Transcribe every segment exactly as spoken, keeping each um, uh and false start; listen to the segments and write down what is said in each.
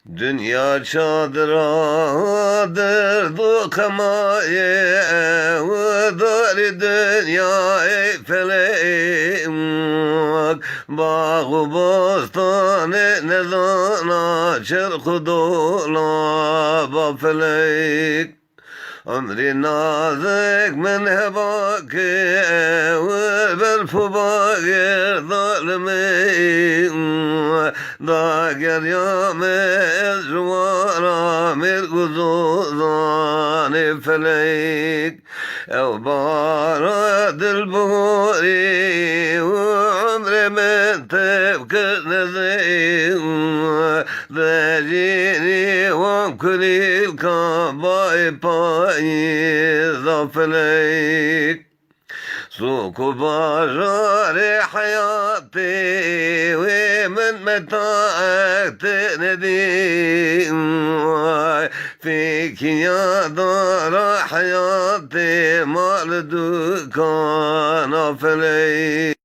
Dinya çadira derdo xemayê, ew darê dinyayê felek. Bax û bostanê nezana çerx û dolaba felek. Emrê nazik min heba ke, ew berf û bagir zalimê. Dageriya me ez ji wara mêr û zozanê felek. Ew bara dilborî û emrê min tev kir nezê. Vejînî wan kulîlka bayê payîza felek. Sûk û bajarê heyatê wê min metaek te nedî. Fêkiya dara heyatê mal dukana felek.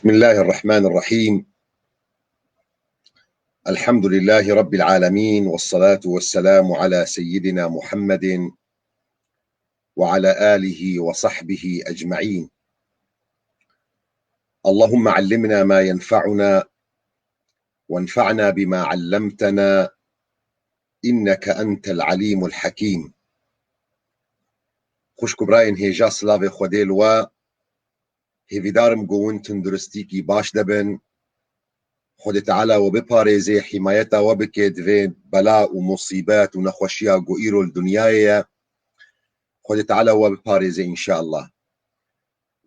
بسم الله الرحمن الرحيم. الحمد لله رب العالمين، والصلاة والسلام على سيدنا محمد وعلى آله وصحبه أجمعين. اللهم علمنا ما ينفعنا، وانفعنا بما علمتنا، إنك أنت العليم الحكيم. Xwişk û birayên hêja, silavê Xwedê li we. Hêvîdar im ku hûn tunduristîkî baş de bin. Xwedê Teala we biparêze, hîmayeta we bike di vê bela û musîbet û nexweşiya ku îro li dinyayê ye. Xwedê Teala we biparêze înşeallah.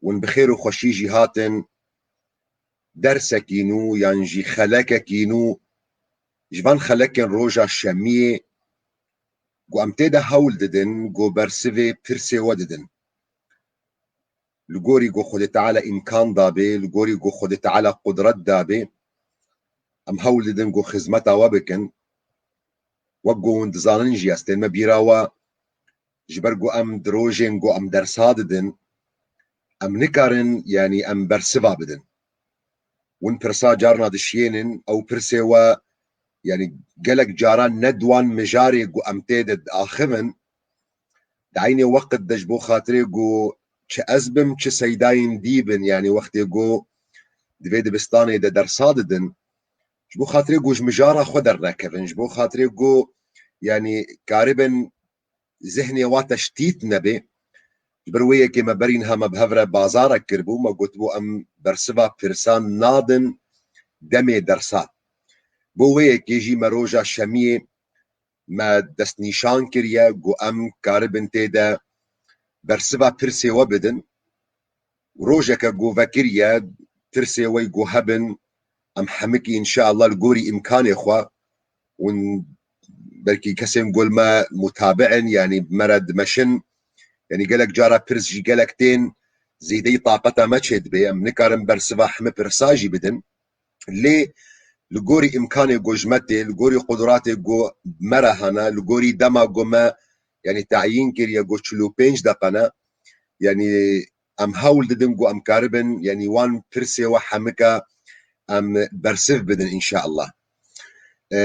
Hûn bi xêr û xweşî jî hatin. Dersekî nû yan jî xelekekî nû ji van xelekên roja şemiyê ku em tê de hewl didin, ku bersivê pirsê we didin. Li gorî ku Xwedê Teala îmkan dabê, li gorî ku Xwedê Teala qudret dabê, em hewl didin ku xizmeta we bikin. Wek ku hûn dizanin jî, ez tênme bîra we, ji ber ku em di rojên ku em dersa didin, em nikarin, yanî em bersiva bidin. Hûn pirsa carna dişiyênin, ew pirsê we, yanî gelek caran ne di wan mijarê ku em tê de diaxivin, di eynê weqt de ji bo xatirê ku çi ez bim, çi seydayên dî bin, yanî wextê ku di vê dibistanê de dersa didin, ji bo xatirê ku ji mijara xwe dernekevin, ji bo xatirê ku, yanî, karibin zihnê wa teştît nebe. Ji ber wê yekê me berî niha me bi hev re bazarek kiribû, me gotibû em bersiva pirsan nadin demê dersa. Bo wê yekê jî me roja şemiyê me destnîşan kiriye ku em karibin tê de bersiva pirsê we bidin. Rojeke ku vekiriye, pirsê we ku hebin, em hemikî înşeallah li gorî îmkanê xwe, hûn belkî kesên ku li me mutabi in, yanî bi me re dimeşin, yanî gelek cara pirs jî gelek tên, zêdeyî taqeta me çêdibe, em nikarin bersiva hemî pirsa jî bidin. Lê li gorî îmkanê ku ji me tê, li gorî qudratê ku me re hene, li gorî dema ku me, yanî, teyîn kiriye ku çil û pênc deqe ne, yanî, em hewl didin ku em karibin, yanî, wan pirsê we hemika em bersiv bidin înşeallah. E,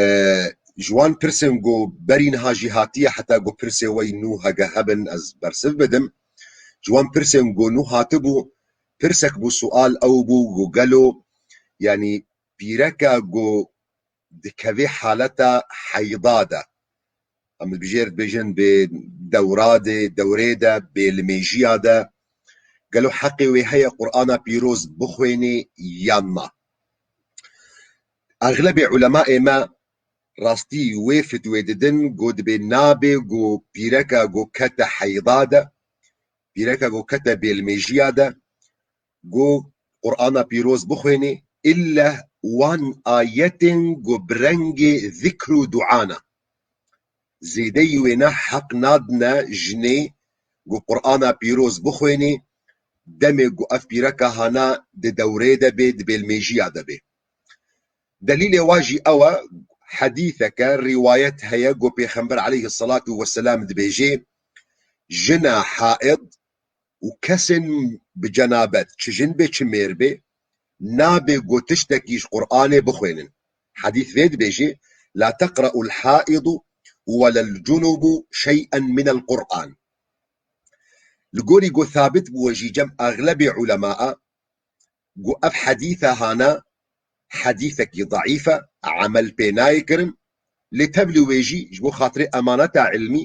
ji wan pirsên ku berî niha jî hatiye, heta ku pirsê we yî nû hege hebin ez bersiv bidim. Ji wan pirsên ku nû hatibû, pirsek bû, sual ew bû ku gelo, yanî, pîreka ku dikevê haleta heyda de, em dibijêr dibêjin bi dewra de, dewrê de, bêlimêjiya de, gelo heqê wê heye Qur'ana pîroz bixwênê yan na? Exlebê ulemaê me rastî wê fitwê didin, ku dibê nabe ku pîreka ku kete heyda de, pîreka ku kete bêlimêjiya de, ku Qur'ana pîroz bixwênê, îlle wan ayetên ku bi rengê zikr û dua ne. Zêdeyî wêne heq nadine jinê ku Qur'ana pîroz bixwênê, demê ku ev pîreka hana di dewrê de bê, di bêlmêjiya de bê. Delîlê wa jî ew e, Hedîseke, rîwayet heye ku Pêxember aleyhisselatu vesselam dibêje, jina haid û kesên bi cenabet, çi jin bê çi mêr bê, nabe ku tiştekî ji Qur'anê bixwênin. Hedîs vê dibêje, "La teqra'ul haidu welel cunubu şey'en minel Qur'an." Li gorî ku sabit bûye jî cem exlebê ulemaa, ku ev hedîsa hana hedîsekî zeîf e, emel pê nayê kirin. Lê tevlî wê jî ji bo xatirê emaneta ilmî,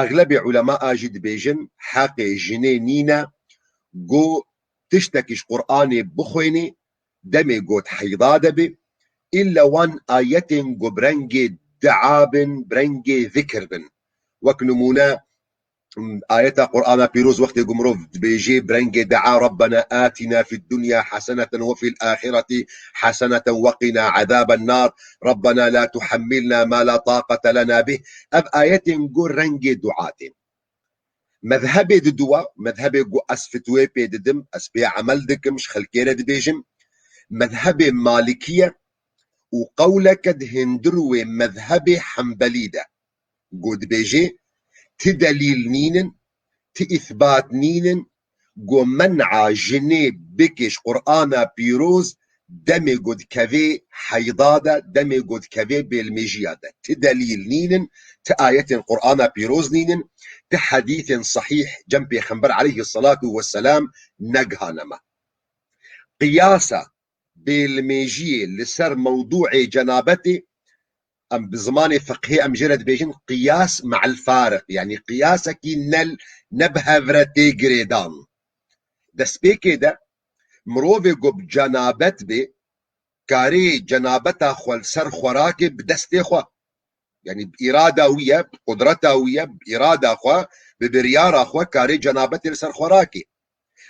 exlebê ulemaa jî dibêjin heqê jinê nîne ku tiştekî ji Qur'anê bixwênê, demê got heyda de bê, îlle wan ayetên ku bi rengê dua bin, bi rengê zikir bin. Wek nimûne, ayeta Qur'ana Pîroz wextê ku mirov dibêjê bi rengê dua, "Rabbena atina fid dunya haseneten we fil ahireti haseneten we qina azaben nar, Rabbena la tuhemmilna ma la taqete lena bih." Ev ayetên ku rengê dua tên. Mezhebê diduwa, mezhebê ku ez fitwê pê didim, ez pê emel dikim, ji xelkê re dibêjim, mezhebê Malikî ye û qewleke di hindir wê mezhebê Hembelî de. Ku dibêje, ti delîl nînin, ti îsbat nînin, ku men'a jinê bike ji Qur'ana Pîroz, demê ku dikeve heyda de, demê ku dikeve bêlmêjiya de. Ti delîl nînin, ti ayetên Qur'ana Pîroz nînin, ti hedîsên sehîh cem Pêxember aleyhisselatu vesselam negihane me. Qiyasa bêlmêjiyê li ser mewdûê cenabetê, em bi zimanê fiqhê em jê re dibêjin qiyas me'el fariq, yanî qiyasekî ne, ne bi hev re tê girêdan. Destpêkê de mirovê ku bi cenabet bê, karê cenabeta xwe li ser xwerakê bi destê xwe. Yanî bi îrada wî ye, bi qudreta wî ye, bi îrada xwe, bi biryara xwe karê cenabetê li ser xwe rake.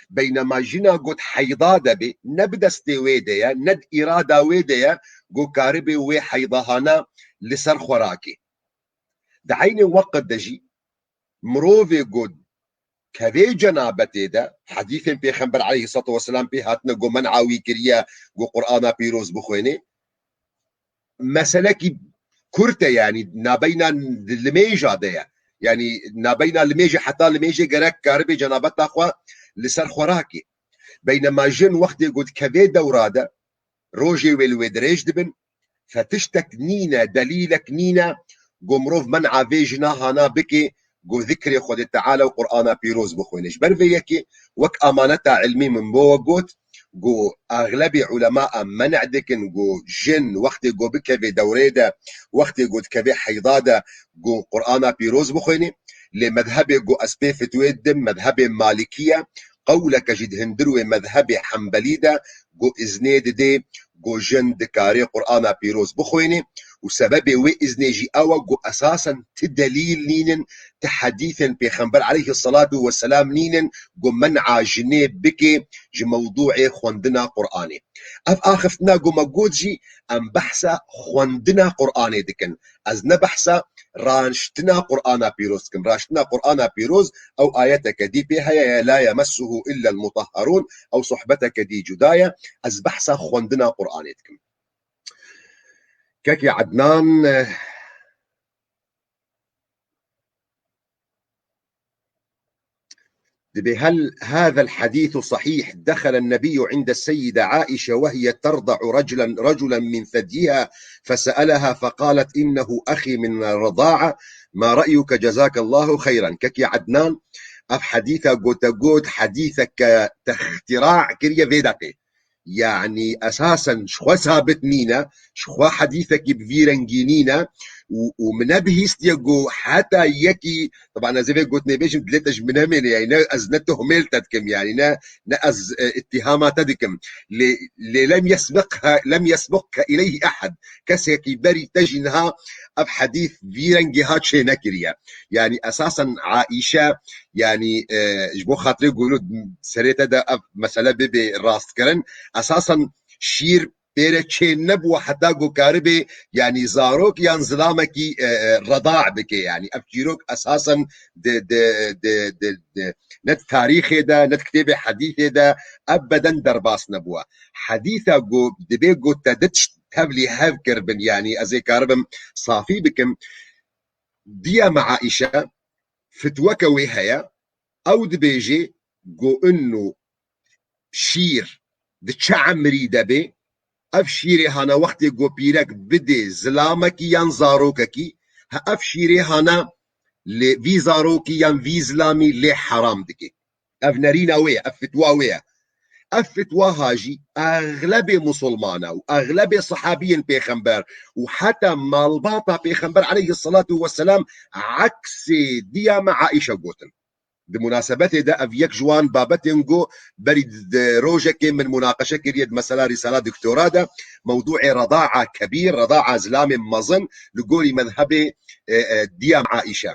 Beynema jina got heyda de bê, ne bi destê wê de ye, ne di îrada wê de ye, got karibê wê heydahana li ser xwe rake. Di eynê weqt de jî mirovê got kevê cenabetê de, hedîsên Pêxember aleyhisselatu vesselam pê hatine got men'a wî kiriye, got Qur'ana pîroz bixwêne. Meselekî kurt e, yanî nabeyna limêja de ye. Yanî nabeyna limêjê heta limêjê gerek karibe cenabeta xwe li ser xwe rake. Beynema jin wextê ku dikeve dewra de, rojê wê li wê dirêj dibin, fe tiştek nîne, delîlek nîne, ku mirov men'a vê jina hana bike, ku zikrê Xwedê Teala û Qur'ana pîroz bixwîne. Ji ber vê yekê wek amaneta ilmî min bo we got, ku axlebê ulema em men'a dikin, ku jin wextê ku bikeve dewrê de, wextê ku dikeve heyda de, ku Qur'ana pîroz bixwîne. Lê mezhebê ku ez pê fitwê didim, mezhebê Malikî ye, qewleke jî di hindir wê mezhebê Hembelî de, ku iznê didê, ku jin dikare Qur'ana pîroz bixwîne. Û sebebê wê iznê jî ew e, ku esasen ti delîl nînin, ti hedîsên Pêxember aleyhisselatu vesselam nînin, ku men'a jinê bike ji mewdûê xwendina Qur'anê. Ev axiftina ku me got jî, em behsa xwendina Qur'anê dikin. Ez ne behsa raştina Qur'ana pîroz dikim. Raştina Qur'ana pîroz, ew ayeteke dî pê heye, "La yemessuhu illa al-mutahharun", ew sohbeteke dî cuda ye. Ez behsa xwendina Qur'anê dikim. Kekê Ednan, eh, دبي، هل هذا الحديث صحيح؟ دخل النبي عند السيدة عائشة وهي ترضع رجلا، رجلا من ثديها، فسألها فقالت: "إنه أخي من الرضاعة، ما رأيك؟ جزاك الله خيرا." Kekê Ednan, ev hedîsa gote got, hedîseke te îxtîra kiriye vê deqê. Yanî esasen ji xwe sabit nîne, ji xwe hedîsekî bi vî rengî nîne û, û min nebihîstiye ku heta yekî, teban ez ê vê gotinê bêjim, dilê te ji min nemêne, yanî ne ez ne tohmê li te dikim, yanî ne, ne ez, e, îttihama te dikim. Lê, lê lem yesbiqha, lem yesbiqke ileyhi ehad. Kesekî berî te jî niha ev hedîs vî rengê ha çê nekiriye. Yanî esasen Aîşe, yanî, e, ji bo xatirê ku serê te de ev mesele bibe rastkirin, esasen şîr pê re çê nebû heta ku karibe, yanî zarok yan zilamekî, e, e, reda bike. Yanî ev çîrok esasen di, di, di, di, di, ne di tarîxê de, ne di kitêbê hedîsê de ebeden derbas nebûye. Hedîsa ku dibê ku te di tişt tevlî hev kiribin, yanî ez ê karibim safî bikim. Diya me Aîşe fitweke wê heye, ew dibêje ku inu şîr di çi emrî de bê, ev şîrê hana wextê ku pîrek bidê zilamekî yan zarokekî, he ev şîrê hana lê vî zarokî yan vî zilamî lê heram dike. Ev nerîna wê ye, ev fitwa wê ye. Ev fitwa ha jî exlebê musulmana û exlebê sehabiyên pêxember û heta malbata pêxember aleyhisselatu vesselam eksê diya me Aîşe gotin. Di munasebetê de ev yek ji wan babetên ku berî di rojekê min munaqeşe kiriye di mesela rîsala doktora de, mewdûê redaa kebîr, redaa zilamê mezin li gorî mezhebê, e, e, diya me Aîşe.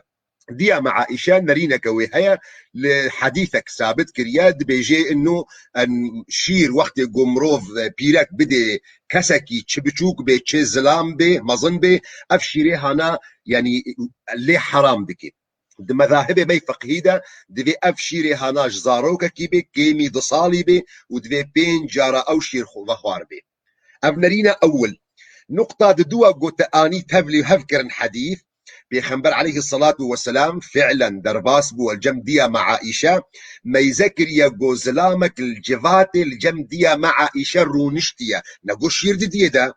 Diya me Aîşe nerîneke wê heye, li hedîsek sabit kiriye, dibêje inu en şîr wextê ku mirov, e, pîrek bidê kesekî, çi biçûk bê, çi zilam bê, mezin bê, ev şîrê hana, yanî lê heram dike. Di mezahibê me fiqhî de divê ev şîrê hana ji zarokekî bê, kêmî du salî bê û divê pênc cara ew şîr xwe vexwar bê. Ev nerîna ewil. Nuqta di dua ku te anî tevlî hev kirin hedîs, Pêxember aleyhisselatu vesselam fi'len derbas bû, el cem diya me Aîşe, meyze kiriye ku zilamek li civatê li cem diya me Aîşe rûniştiye. Ne ku şîr di diyê de.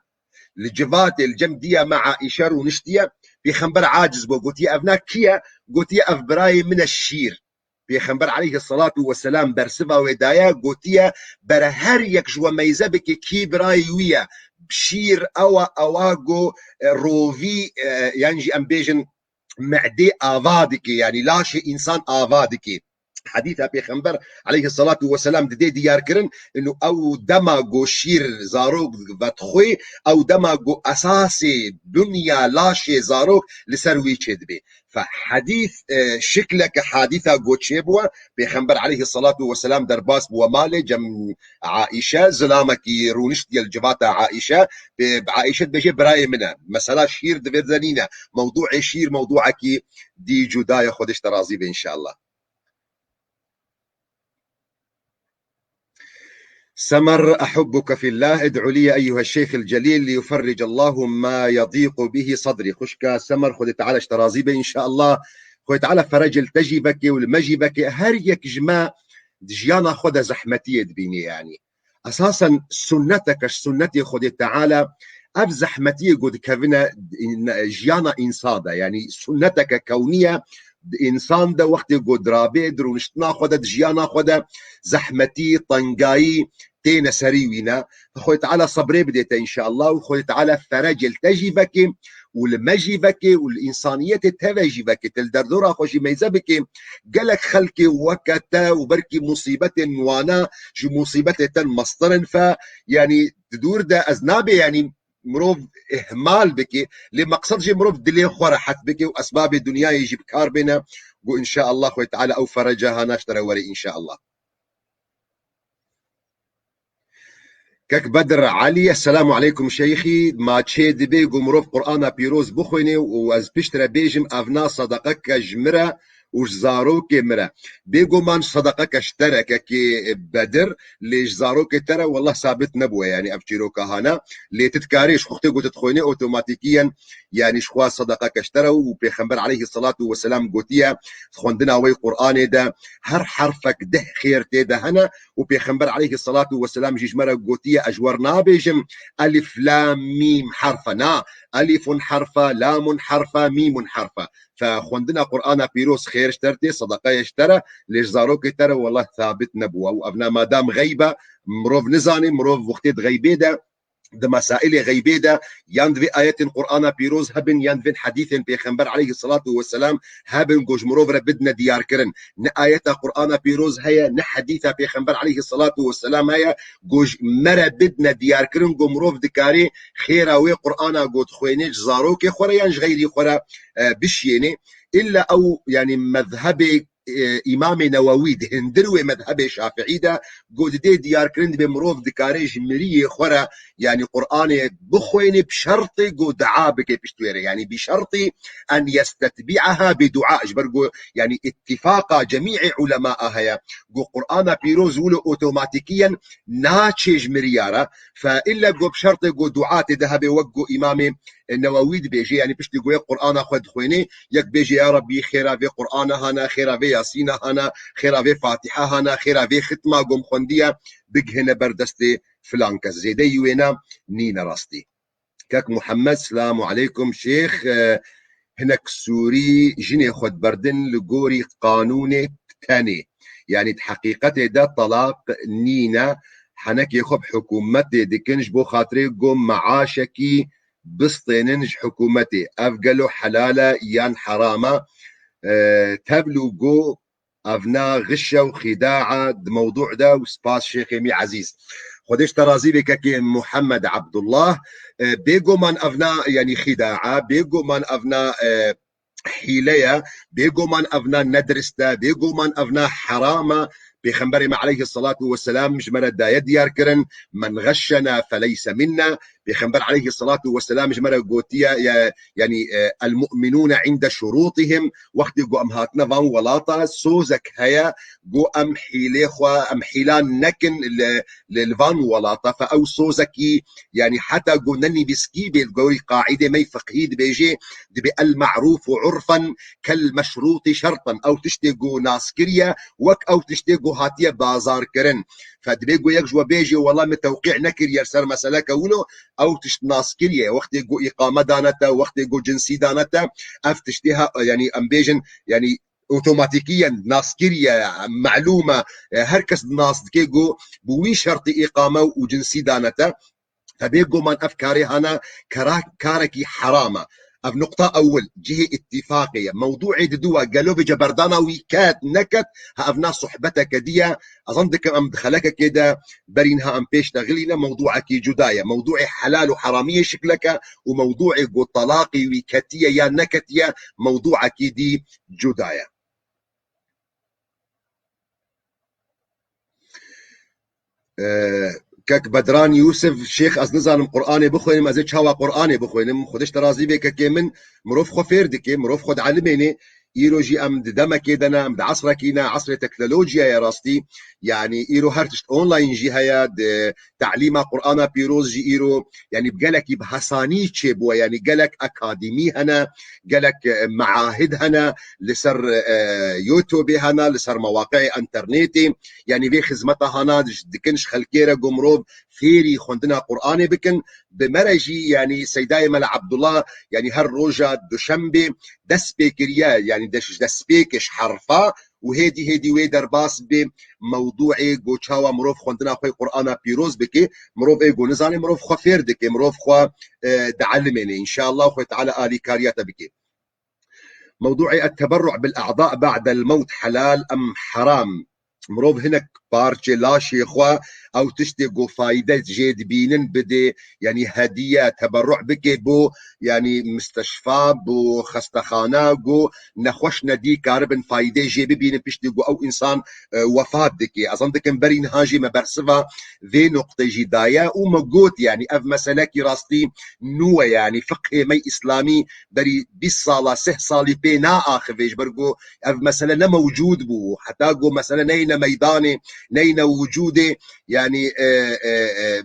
Li civatê li cem diya me Aîşe rûniştiye. Pêxember aciz bû, gotiye, "Ev na kî ye?" Gotiye, "Ev birayê min e şîr." Pêxember aleyhisselatu vesselam bersiva wê daye, gotiye, "Bere her yek ji we meyze bike kî birayê wî ye." Şîr ewa, ewa ku, e, rovî, e, yan jî em bêjin me'dê ava dike, yanî laşê însan ava dike. Hedîsa Pêxember aleyhisselatu vesselam didê diyar kirin, inu ew dema ku şîr zarok vedixwê, ew dema ku esasê dunya laşê zarok li ser wî çêdibê. Fe hedîs, e, şikleke hadîsa ku çêbûye, Pêxember aleyhisselatu vesselam derbas bûye malê cem Aîşe, zilamekî rûniştiye li civata Aîşe, Aîşe dibêje, "Birayê min e." Mesela şîr divê de nîne. Mewdûê şîr mewdûekî dî cuda ye, Xwedê ji te razî be înşallah. سمر، أحبك في الله، ادع لي أيها الشيخ الجليل ليفرج الله ما يضيق به صدري. Xwişka Semer, Xwedê Teala ji te razî be înşallah. Xwedê Teala ferec li te jî veke û li me jî veke. Her yek ji me di jiyana xwe de zehmetiyê dibîne yanî. Esasen sunneteke ji sunnetê Xwedê Teala, ev zehmetiyê ku dikevine jiyana însan de, yanî sunneteke kewnî ye, di însan de wextê ku dirabê, di rûniştina xwe de, di jiyana xwe de zehmetî, tengayî têne serî wî ne. Xwedê Teala sebrê bidê te înşallah û Xwedê Teala ferecê li te jî veke û li me jî veke û li însaniyetê teve jî veke, te li derdora xwe jî meyze bike. Gelek xelkê weke te û belkî musîbetên wana ji musîbetê te mestir in fe, yanî di dûr de ez nabê, yanî mirov ihmal bike, lê meqsed jî mirov dilê xwe rehet bike û esbabê dinyayê jî bi kar bêne. Ku înşallah Xwedê Teala ew ferece hana ji te re were înşallah. Kek Bedir Elî, Esselamu Eleykum Şeyxî, ma çê dibe ku mirov Qur'ana pîroz bixwîne û ez piştre bêjim, ev na sedeqeke ji min re û ji zarokê min re. Bêguman sedeqeke ji te re, kekê Bedir, lê ji zarokê te re, wellah sabit nebûye, yanî ev çîroka hana, lê tu dikarî ji wextê ku tu dixwînî otomatîkiyen, yanî ji xwe sedeqeke ji te re û Pêxember aleyhisselatu vesselam gotiye, xwendina wê Qur'anê de her herfek deh xêr tê de hene û Pêxember aleyhisselatu vesselam jî ji me re gotiye, ez ji we re nabêjim, elif, lam, mîm herfe, na, elifun herfe, lamun herfe, mîmun herfe. Fe xwendina Qur'ana pîroz xêr ji te re tê, sedeqeyê ji te re, lê ji zarokê te re, wellah, sabit nebûye. Û ev ne madam xeyb e, mirov nizane, mirov wextê di xeybê de, di mesailê xeybê de, yan divê ayetên Qur'ana pîroz hebin, yan divên hedîsên Pêxember aleyhisselatu vesselam hebin, ku ji mirov re bidine diyarkirin. Ne ayeta Qur'ana pîroz heye, ne hedîsa Pêxember aleyhisselatu vesselam heye, ku ji me re bidine diyarkirin, ku mirov dikarê xêra wê Qur'ana ku dixwênê ji zarokê xwe re yan ji xeyrî xwe re, e, bişiyênê. Îlla ew, yanî mezhebê e, Îmamê Newewî di hindir wê medhebê Şafiî de, go didê diyarkirin, dibê mirov dikare ji miriyê xwe re, yanî Qur'anê bixwêne, bi şertê go dua bike pişt wê re. Yanî bi şertî en yestetbi'aha bi dua. Ji ber go, yanî, ittifaqa cemî'ê ulema a heye. Go Qur'ana pîroz wilo otomatîkiyen naçê ji miriya re. Fe ille go bi şertê go dua tê de hebe, wek go Îmamê Newewî dibêje, yanî piştî go yek Qur'ana xwe dixwêne, yek bêje, ya Rabbî, xêra vê Qur'ana hana, xêra vê Yasîna hana, xêra vê Fatiha hana, xêra vê xitma gom xwendiye, bigihine ber destê filan kes. Zêdeyî wêna nîne rastî. Kek Muhammed, selamu aleykum. Şêx, e, hinek Sûrî jinê xwe diberdin li gorî qanûnê tenê. Yanî di heqîqetê de telaq nîne. Henekê xwe bi hikûmetê dikin ji bo xatirê go meaşekî bistênin ji hikûmetê. Ev gelo helal e yan heram e? E, tevlû go evna xiş e û xîdaa di mewdû de û spas şêxê mî ezîz. Xwedê ji te razî bê kekê Muhammed Abdullah. E, bêguman evna, yanî xîdaa, bêguman evna, e, hîle ye, bêguman evna nedirist e, bêguman evna heram e. Pêxemberê me aleyhisselatu vesselam ji me re daye diyar kirin, "Men xeşşena feleyse minna." Pêxember aleyhisselatu vesselam ji me re gotiye, ya-, yanî, e, "El-mu'minûne inde şurûtihim." Wextê ku em hatine van welata, sozek heye ku em hîlê xwe, em hîlan nekin li, li, li van welata. Fe ew sozekî, yanî heta ku ne nivîskî bê, li gorî qaîdê me yê fiqhî dibêjê, dibê "El-ma'rûfu urfen kel-meşrûtî şerten." Ew tiştê ku nas kiriye, wek ew tiştê ku hatiye bazar kirin. Fe dibê ku yek ji we bêjê, "Wela min tewqî nekiriye ser meseleke wilo", ew tişt nas kiriye. Wextê ku îqame dane te, wextê ku cinsî dane te, ev tiştê ha, yanî em bêjin, yanî otomatîkiyen nas kiriye, melûm e, e, her kes nas dike ku bi wî şertî îqame û cinsî dane te. Fe bêguman ev karê hana kara-, karekî heram e. Ev nuqta ewil, cihê îtîfaqê ye. Mewdûê didu e, gelo vêce berdana wî ket, neket, ha ev na sohbeteke dî ye. Ez zan dikim em di xelekekê de berî niha em pêş de xilîne, mewdûekî cuda ye. Mewdûê helal û heramiyê şiklek e û mewdûê ku telaqî wî ketiye ya neketiye, mewdûekî dî cuda ye. E, kek Bedran Yusuf, "Şêx, ez nizanim Qur'anê bixwênim, ez ê çawa Qur'anê bixwênim?" Xwedê ji te razî bê kekê min, mirov xwe fêr dike, mirov xwe dielimêne. Îro jî em di demekê de ne, em di esrekî ne, esrê teknolojiyayê rastî. Yanî îro her tişt online jî heye, di telîma Qur'ana pîroz jî îro, yanî bi gelekî bi hesanî çêbûye, yanî gelek akademî hene, gelek, e, meahid hene, li ser, e, YouTubeê hene, li ser mewaqi'ê internetê, yanî vê xizmeta hana diş-, dikin ji xelkê re ku mirov fêrî xwendina Qur'anê bikin. Bi me re jî, yanî Seydayê Mela Abdullah, yanî her roja duşembê dest pê kiriye, yanî des-, destpêkê ji herfa û hêdî hêdî wê derbas bê mewdûê ku çawa mirov xwendina xwe Qur'ana pîroz bike, mirov ê ku nizane, mirov xwe fêr dike, mirov xwe, e, dielimêne. Înşallah Xwedê Teala alîkariya te bike. Mewdûê et-teberru' bil-e'da' ba'del mewt helal em heram? Mirov hinek parçê laşê xwe, ew tiştê ku fayde jê dibînin bidê, yanî hediye, teberru' bike bo, yanî misteşfa, bo xestexana, ku nexweş nedî karibin fayde jê bibînin piştî ku ew însan, e, wefat dike. Ez zan dikim berî niha jî me bersiva vê nuqtê jî daye û me got, yanî ev meselekî rastî nû ye, yanî fiqhê me îslamî berî bîst sala, sih salî pê naaxivê, ji ber ku ev mesele ne mewcûd bû, heta ku mesele neyne meydanê, neyne wicûdê, yanî, e, e, e,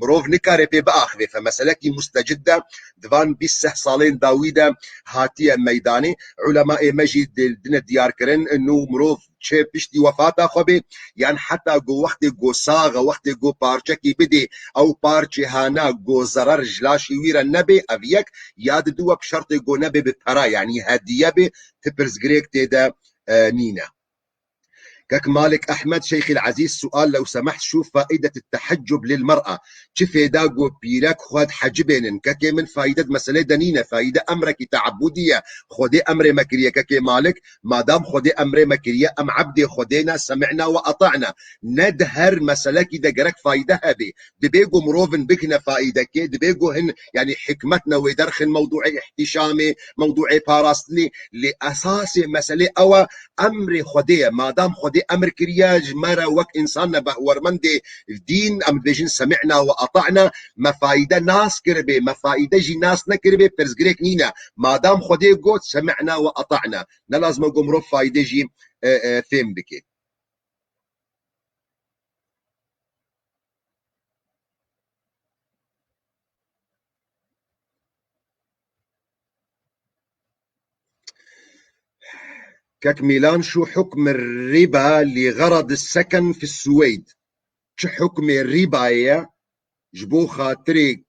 mirov nikare pê biaxivê. Fe meselekî mustecid e, di van bîst sih salên dawî de hatiye meydanê. Ulemaê me jî di-, dine diyar kirin, nû mirov çi piştî wefata xwe bê, yan heta ku wextê ku sax e, wextê ku parçekî bidê, ew parçê hana ku zerer ji laşê wî re nebê, ev yek, ya didu we bi şertê ku nebê bi pera, yanî hediye bê, ti pirsgirêk tê de, e, nîne. Kek Malik Ehmed, Şeyxîl Ezîz, sual, lew semaht, şu faîdet teheccub lil mer'a. Çi fêda ku pîrek xwe dihecibênin? Kekê min, faîde di meselê de nîne. Faîde emrekî teabudî ye. Xwedê emrê me kiriye, kekê Malik. Madam Xwedê emrê me kiriye, em ebdê Xwedê ne, semi'na ve ata'na. Ne di her meselekî de gerek faîde hebe. Dibê ku mirovin bigihne faîdekê, dibê ku hin, yanî hikmet ne wê derxin mewdûê îhtîşamê, mewdûê parastinê. Lê esasê meselê ew e, emrê Xwedê ye. Madam Xwedê emr kiriye, ji me re wek însan ne behwermendê dîn, em dibêjin semi'na ve ata'na, me faîde nas kiribe, me faîde jî nas nekiribe, pirsgirêk nîne. Madam Xwedê got semi'na ve ata'na, ne lazim e ku mirov faîde jî, e, e, fêm bike. Kek Mîlan, şu hukm riba li gherad seken fi Suweyd. Çi hukmê rîbayê ye ji bo xatirê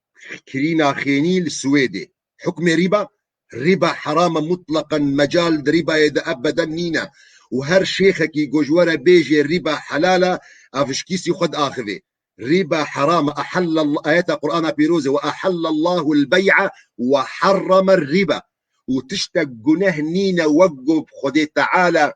kirîna xênî li Swêdê? Hukmê rîba, rîba heram e mutleqen, mecal di rîbayê de ebeden nîne. Û her şêxekî ku ji we re bêjê rîba helal e, ev ji kîsî xwe diaxivê. Rîba heram e, ehelle, ayeta Qur'ana pîroz e, "Ve ehellallahul bey'a ve harrame rîba." Û tiştek guneh nîne wek ku Xwedê Teala,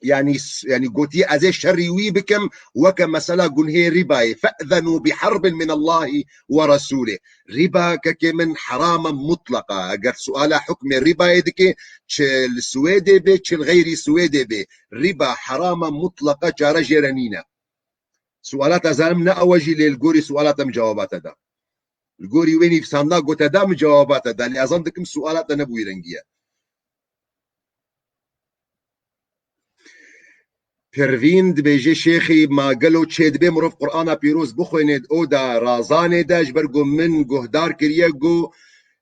yanî, yanî gotiye, "Ez ê şerî wî bikim, weke mesela gunhê rîbayê. Fe'zenu bi harbin min Allahi ve Rasulê." Rîba, kekê min, herame mutleqa. Eger suala hukmê rîbayê dike, çi li Swêdê be, çi li xeyrî Swêdê be, rîba herame mutleqa, çare jê re nîne. Suala te zanim ne ew e jî, lê li gorî suala te min cewaba te da. Li gorî wê nivîsandina ku te da, min cewaba te da. Lê ez zan dikim suala te ne bi wî rengî ye. Pervîn dibêje, "Şêxî, ma gelo çêdibe mirov Qur'ana pîroz bixwêne di oda razanê de? Ji ber ku min guhdar kiriye ku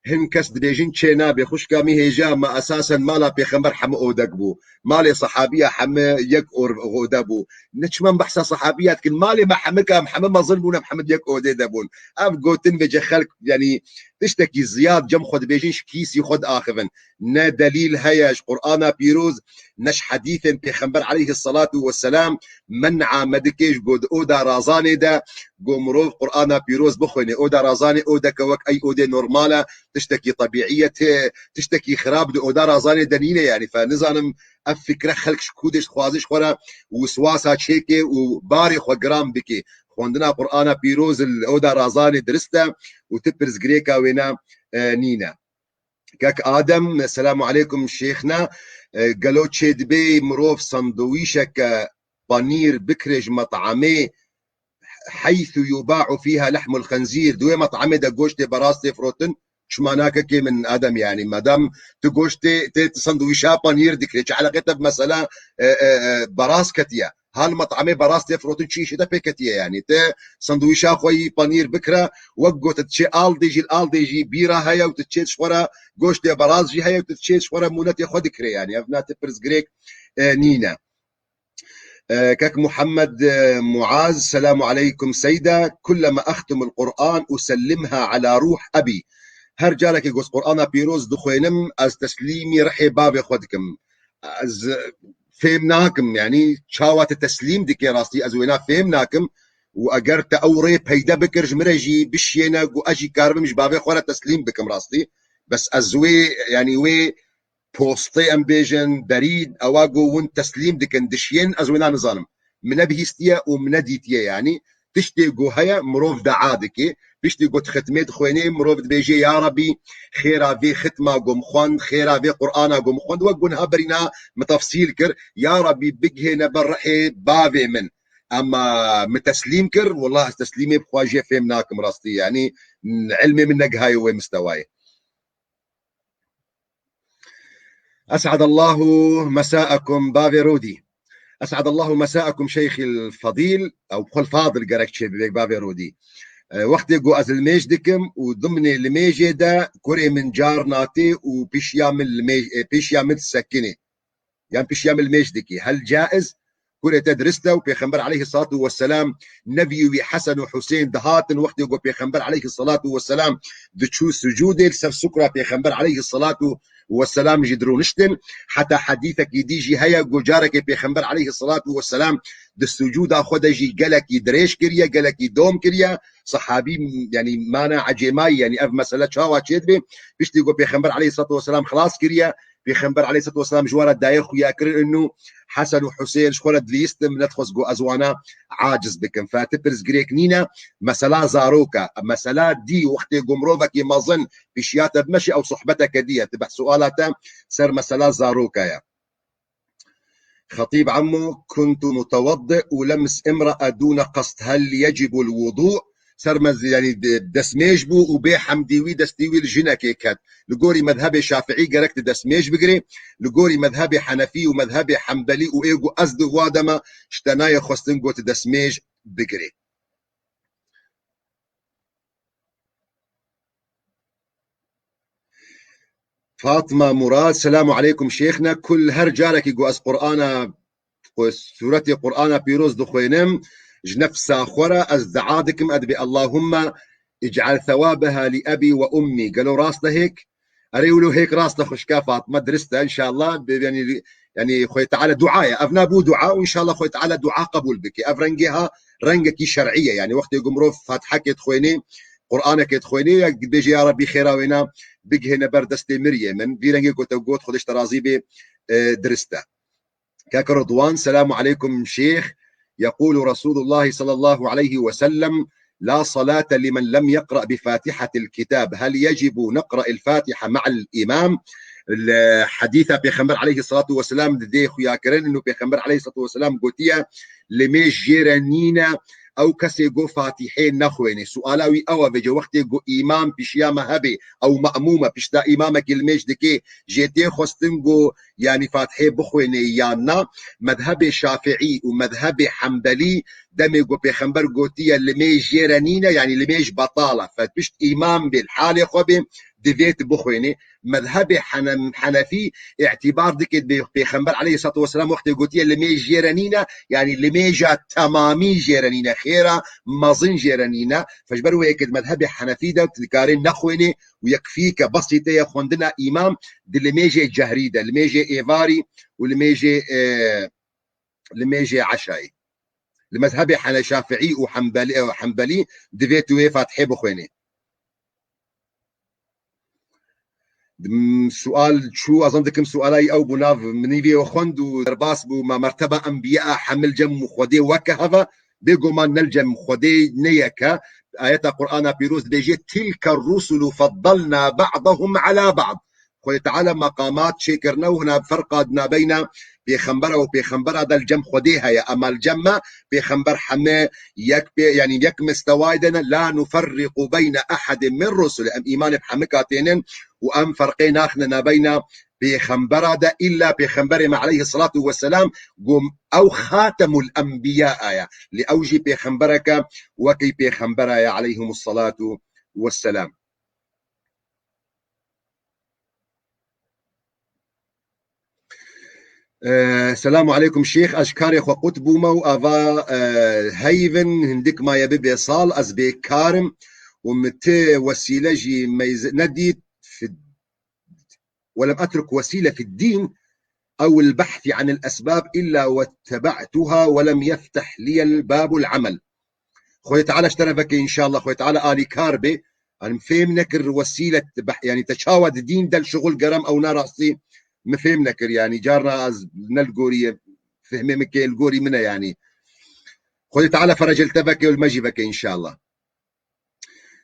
hin kes dibêjin çênabe. Xwişka min hêja, ma esasen mala pêxember heme odek bû. Malê sehabiya heme yek or-, ode bû." Ne çima em behsa sehabiya dikin? Malê me hemika, em heme mezin bûn, em heme di yek odê de bûn. Ev gotin vêce xelk, yanî tiştekî ziyad cem xwe dibêjin, ji kîsî xwe diaxivin. Ne delîl heye ji Qur'ana pîroz, ne ji hedîfên Pêxember aleyhisselatu vesselam men'a me dike ji ku di oda razanê de ku mirov Qur'ana pîroz bixwêne. Oda razanê odeke wek ey odê normal e, tiştekî tebîî ye, tê-, tiştekî xirab di oda razanê de nîne, yanî fe nizanim ev fikre xelk ji ku dê dixwaze ji xwe re wiswasa çêke û barê xwe giran bike. Xwendina Qur'ana pîroz li oda razanê dirist e û ti pirsgirêka wêne, e, nîne. Kek Adem, selamu aleykum şêxna. E, gelo çêdibe mirov sandwîşeke panîr bikire ji met'amê, "Heythu yuba'u fiha lehmul xenzîr", di wê met'amê de goştê beraz tê firotin? Çima na, kekê min Adem, yanî madam tu goştê tê, tu sandwîşa panîr dikirê, çi eleqê te bi mesela, e, e, e, beraz ketiye? Ha li met'amê beraz tê firotin, çi îşê te pê ketiye yanî? Te sandwîşa xwe yî panîr bikire, wek gote, tu çê Aldi jî, li Aldi jî bîra heye û tu çê ji xwe re goştê beraz jî heye û tu çê ji xwe re mûnetê xwe dikirê yanî. Ev na ti pirsgirêk, e, nîne. E, kek Muhammed, e, Muaz, selamu aleykum seyda. Kullema extimul Qur'an usellimha ala ruh abi. Her carekê ku ez Qur'ana pîroz dixwênim, ez teslîmî rihê bavê xwe dikim. Ez fêm nakim, yanî çawa te teslîm dike, rastî ez wêna fêm nakim. Û eger te ew rê peyde bikir, ji min re jî bişiyêne, ku ez jî karibim ji bavê xwe re teslîm bikim rastî. Bes ez wê, yanî wê postê, em bêjin, derî, ewa ku hûn teslîm dikin, dişiyên, ez wêna nizanim. Min nebihîstiye û min nedîtiye, yanî tiştê ku heye, mirov dua dike. Piştî ku xitmê dixwênê, mirov dibêje, "Ya Rebî, xêra vê xitma ku min xwend, xêra vê Qur'ana ku min xwend, wek ku niha berî niha min tefsîl kir, ya Rebî, bigihêne ber rihê bavê min." Ema min teslîm kir, wela ez teslîmê bi xwe jê fêm nakim rastî, yanî ilmê min negihaye wê mistewayê. Es'edallahu mesa'ekum, bavê Rodî. Es'edallahu mesa'ekum şeyxîl fadîl, ew xwe fadil gerek çê bibêk, bavê Rodî. E, wextê ku ez limêj dikim û dimnê limêjê de kurê min car natê û pişiya min limêj, e, pişiya min disekinê. Yan pişiya min limêj dikî. Hel caiz? Kurê te dirist e û Pêxember aleyhissalatu vesselam, nevî wî Hesen û Husên dihatin wextê ku Pêxember aleyhissalatu vesselam diçû sucûdê, li ser sukra Pêxember aleyhissalatu ve selam jî dirûniştin. Heta hedîsekî dî jî heye ku carekê Pêxember aleyhisselatu vesselam di sucûda xwe de jî gelekî dirêj kiriye, gelekî dom kiriye. Sahabî, yanî, mane ecêmayî, yanî ev mesele çawa çêdibe? Piştî ku Pêxember aleyhisselatu vesselam xilas kiriye, Pêxember aleyhisselatu vesselam ji we re daye xuyakirin û Hesen û Husên ji xwe re dilîstin, nedixwest ku ez wana aciz bikim. Fe ti pirs girêk nîne, mesela zarok e. Mesela dî wextê ku mirovekî mezin pişiya te bimeşe, ew sohbeteke dî ye. Ti beh suala te ser mesela zaroka ye. خطيب عمو، كنت متوضئ ولمس امرأة دون قصد، هل يجب الوضوء؟ Ser mez-, yanî de-, destmêj bû û bê hemdî wî destî wî li jinekê ket. Li gorî mezhebê Şafiî gerek tu destmêj bigirê. Li gorî mezhebê Henefî û mezhebê Hembelî û ê ku ez di wa de me, ji te nayê xwestin ku tu destmêj bigirê. Fatma Murad, selamu aleykum şêxne. Kul her carekî ku ez Qur'ana, ku sûretê Qur'ana pîroz dixwênim, ji nefsa xwe re ez dua dikim, ez dibê Allahümme ic'al sewabeha li ebî ve ummî. Gelo rast e hêk? Erê wilo hêk rast e xwişka Fatma, dirist e, înşallah. Bi-, yanî, yanî Xwedê Teala dua ye. Ev nabû dua û înşallah Xwedê Teala dua qebûl bike. Ev rengê ha rengekî şer'î ye. Yanî wextê ku mirov Fatihekê dixwênê, Qur'anekê dixwênê, ya dibêje, ya Rebbî xêra wêna bigihêne ber destê miriyê min. Vî rengê ku te got, Xwedê ji te razî bê, e, dirist e. Kek Ridwan, selamu aleykum şêx. يقول رسول الله صلى الله عليه وسلم: لا صلاة لمن لم يقرأ بفاتحة الكتاب. هل يجب نقرأ الفاتحة مع الإمام؟ Li hedîsa Pêxember aleyhissalatu vesselam didê xuyakirin û Pêxember aleyhissalatu vesselam gotiye, limêj jê re nîne ew kesê ku Fatîhê nexwêne. Suala wî ew e, vêce wextê ku îmam pişiya me hebe, ew me'mûm e, pişta îmamekî limêj dike, jê tê xwestin ku, yanî, Fatihê bixwêne yan na? Mezhebê Şafiî û mezhebê Hembelî demê ku Pêxember gotiye limêj jê re nîne, yanî limêj betal e. Fe pişt îmam bê, li halê xwe bê, divê tu bixwêne. Mezhebê Hene-, Henefî îtîbar dike bê Pêxember aleyhissalatu vesselam wextê gotiye limêj jê re nîne, yanî limêja temamî jê re nîne, xêra mezin jê re nîne. Fe ji ber wê yekê di mezhebê Henefî de tu dikarê nexwênê û yekfî ke besîte ye xwendina îmam di limêjê cehrî de, limêjê êvarî û limêjê, e, limêjê eşayî. Li mezhebê Hene-, Şafiî û Hembelî, e, Hembelî divê tu wê Fatihê bixwênê. M-, sual çû, ez zan dikim suala yî ew bû, nav min vê xwend û derbas bû, ma merteba enbiya hemil cem Xwedê weke heve, bêguman ne li cem Xwedê ne yek e. Ayeta Qur'ana pîroz dibêje, "Tilke rusulu feddalna ba'dahum ala ba'd." Xwedê Teala meqamat çêkirine û hina ferqa di nabeyna pêxembera û pêxembera de li cem Xwedê heye. Ema li cem me pêxember heme yek pê, yanî yek mistewayê de ne. "La nuferriqu beyne ehedin min rusuli." Em îmanê bi hemika tênin û em ferqê naxine nabeyna pêxembera de, îlla pêxemberê me aleyhisselatu vesselam, ku ew xatemul enbiya ye. Lê ew jî pêxembereke wekî pêxembera ye aleyhimusselatu vesselam. Ee, selamu aleykum şêx. Ez ji karê xwe qut bûme û ava, e, heyvin hindik maye bibê sal. Ez bêkar im û min ti wesîle jî meyz-, nedît fi-, ولم أترك وسيلة في الدين أو البحث عن الأسباب إلا واتبعتها ولم يفتح لي الباب العمل. Xwedê Teala ji te re veke înşallah. Xwedê Teala alîkar bê. Em fêm nekir wesîle, yanî te çawa di dîn de li şixul gerem ew ne rastî min fêm nekir, yanî carna ez ne li gorî ye, fehmê min kê li gorî min e yanî. Xwedê Teala ferece li te veke û li me jî veke înşallah.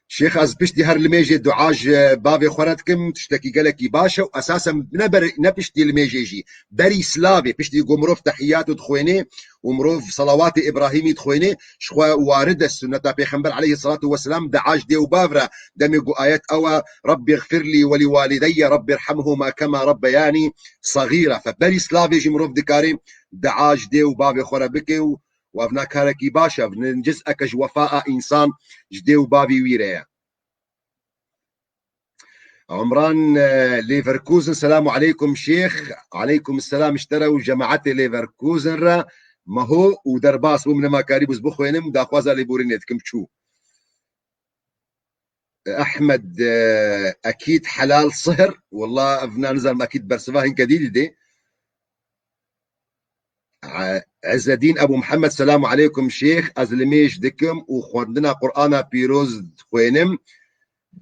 Şêx, ez piştî her limêjê dua ji bavê xwe re dikim, tiştekî gelekî baş e û esasen ne ber-, ne piştî limêjê jî, berî silavê, piştî ku mirov tehiyatû dixwênê û mirov selawatê Îbrahîmî dixwênê, ji xwe warid e, sunneta Pêxember aleyhisselatu vesselam, dua ji dê û bav re, demê ku ayet ew e, "Rabbî xfirlî welîwalideyye, Rabbî rhamhûma kema rabbeyanî saxîra." Fe berî silavê jî mirov dikare dua ji dê û bavê xwe re bike û û ev na karekî baş e, ev ne ciz'eke ji wefa a însan ji dê û bavî wî re ye. Umran, e, Leverkusen, selamu aleykum şêx. Aleykum selam ji te re û cemaetê Leverkusen re. Meho û derbas bûm, nema karî bû ez bixwênim, daxwaza lêborînê dikim çû. Ehmed, e, Ekîd Helal Sihr. Wallah, ev na nizanim, ekîd bersiva hinke dî didê. E, Ezzedîn Ebu Mihemed, selamu aleykum şêx. Ez limêj dikim û xwendina Qur'ana pîroz dixwênim.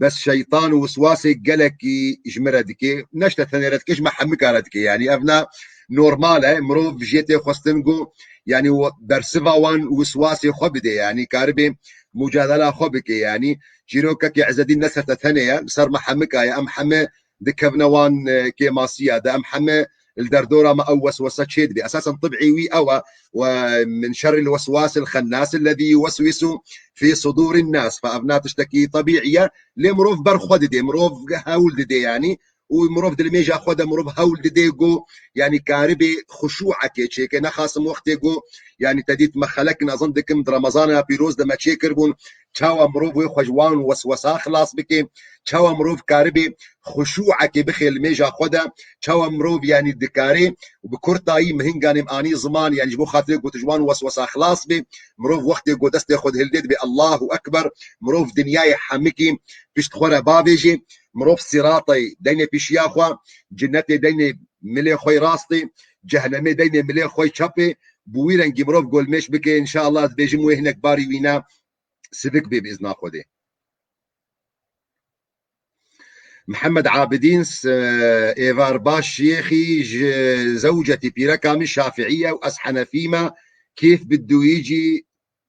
Bes şeytan û wiswasê gelekî ji min re dike. Ne ji te tenê re dike, ji me hemika re dike. Yanî ev na normal e. Mirov jê tê xwestin ku, yanî, we-, bersiva wan wiswasê xwe bide. Yanî karibê mucadela xwe bike. Yanî çîrokekê Ezzedîn ne ser te tenê ye, li ser me hemika ye. Em heme dikevine wan, e, kêmasiya de. Em heme li derdora me ew weswese çê dibe. Esasen tibî wî ew e, we min şerril weswasil xennas ellezî yuweswisu fî sudûrin nas. Fe ev na tiştekî tebîî ye. Lê mirov ber xwe didê, mirov hewl didê yanî. Û mirov di limêja xwe de mirov hewl didê ku, yanî, karibê xuşûekê çêke. Nexasim wextê ku, yanî, te dît me xelek nazin dikim di Remezana pîroz de me çêkiribûn. Çawa mirov wê xwe ji wan weswesa xilas bike? Çawa mirov karibê xuşûekê bixê limêja xwe de? Çawa mirov, yanî, dikarê û bi kurtayî min hinganê min anî ziman, yanî, ji bo xatirê ku tu ji wan weswesa xilas bê, mirov wextê ku destê xwe dihildê dibê Allahu Ekber, mirov dinyayê hemikî pişt xwe re bavêjê, mirov siratê deynê pişiya xwe, cinetê deynê milê xwe rastê, cehenemê deynê milê xwe çepê, bi wî rengî mirov golmêş bike, înşallah dibêjim wê hinek barî wîna sivik bê bi îzna Xwedê. Mihemed Abidîn, s-, êvar baş şêxî, ji zewcetî pîreka min şafiî ye û ez henefî me, kêf bi duyî cî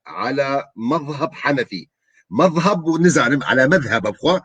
ala mezheb henefî. Mezheb û nizanim ala mezheb bi xwe.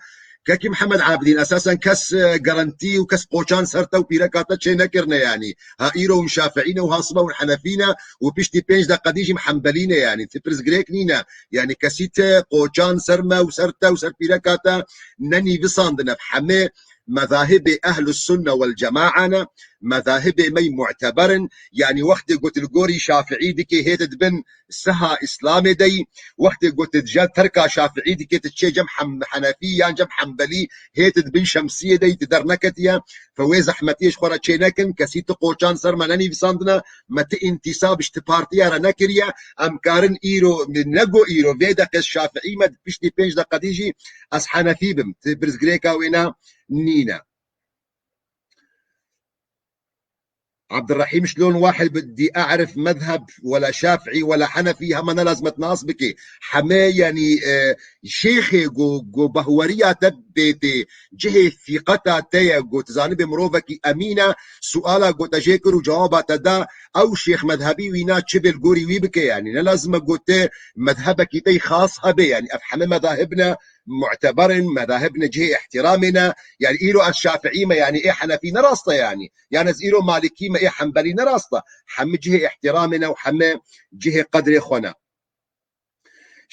Kekî Mihemed Abidîn, esasen kes, e, garantî û kes qoçan ser te û pîreka te çê nekirine yanî. Ha îro hûn şafiî ne û ha sibe hûn henefî ne û piştî pênc deqe dî jî hembelî ne yanî. Ti pirsgirêk nîne. Yanî kesî ti qoçan ser me û ser te û ser pîreka te nenîvisandine. Hemê mezahibê ehlus sunne wel cemaa ne, mezahibê me mu'teber in. Yanî wextê ku tu li gorî şafiî dikê hê tu dibin siha Îslamê de yî. Wextê ku tu cem terka şafiî dikê tu çê cem hem-, henefî yan cem hembelî hê tu dibin şemsiyê de yî, tu derneketiye. Fe wê zehmetiyê ji xwe re çê nekin, kesî tu qoçan ser me nenîvisandine, me ti întisab ji ti partiya re nekiriye. Em karin îro, ne go îro, vê deqê şafiî me piştî pênc deqe dî jî ez henefî bim. Ti pirsgirêka wêna nîne. Abdurrahîm, şlon wahid بدي أعرف مذهب ولا شافعي ولا حنفي, hema ne lazim e nas bikê. Heme, yanî, e, şêxê go, go behweriya te bêtê, cihê fîqeta te ye, go tu zanibê mirovekî emîn e, suala go te jê kir û cewaba te da, ew şêx mezhebî wîna çi bê li gorî wî bike, yanî ne lazim e go te mezhebekî te yî xas hebe, yanî ev heme mezahib ne, mu'teber in, mezahib ne, cihê îhtîramê ne, yanî îro ez şafiî me, yanî ê henefî ne rast e yanî. Yan ez îro malikî me, ê hembelî ne rast e. Hemî cihê îhtîramê ne û hemî cihê qedrê xwe ne.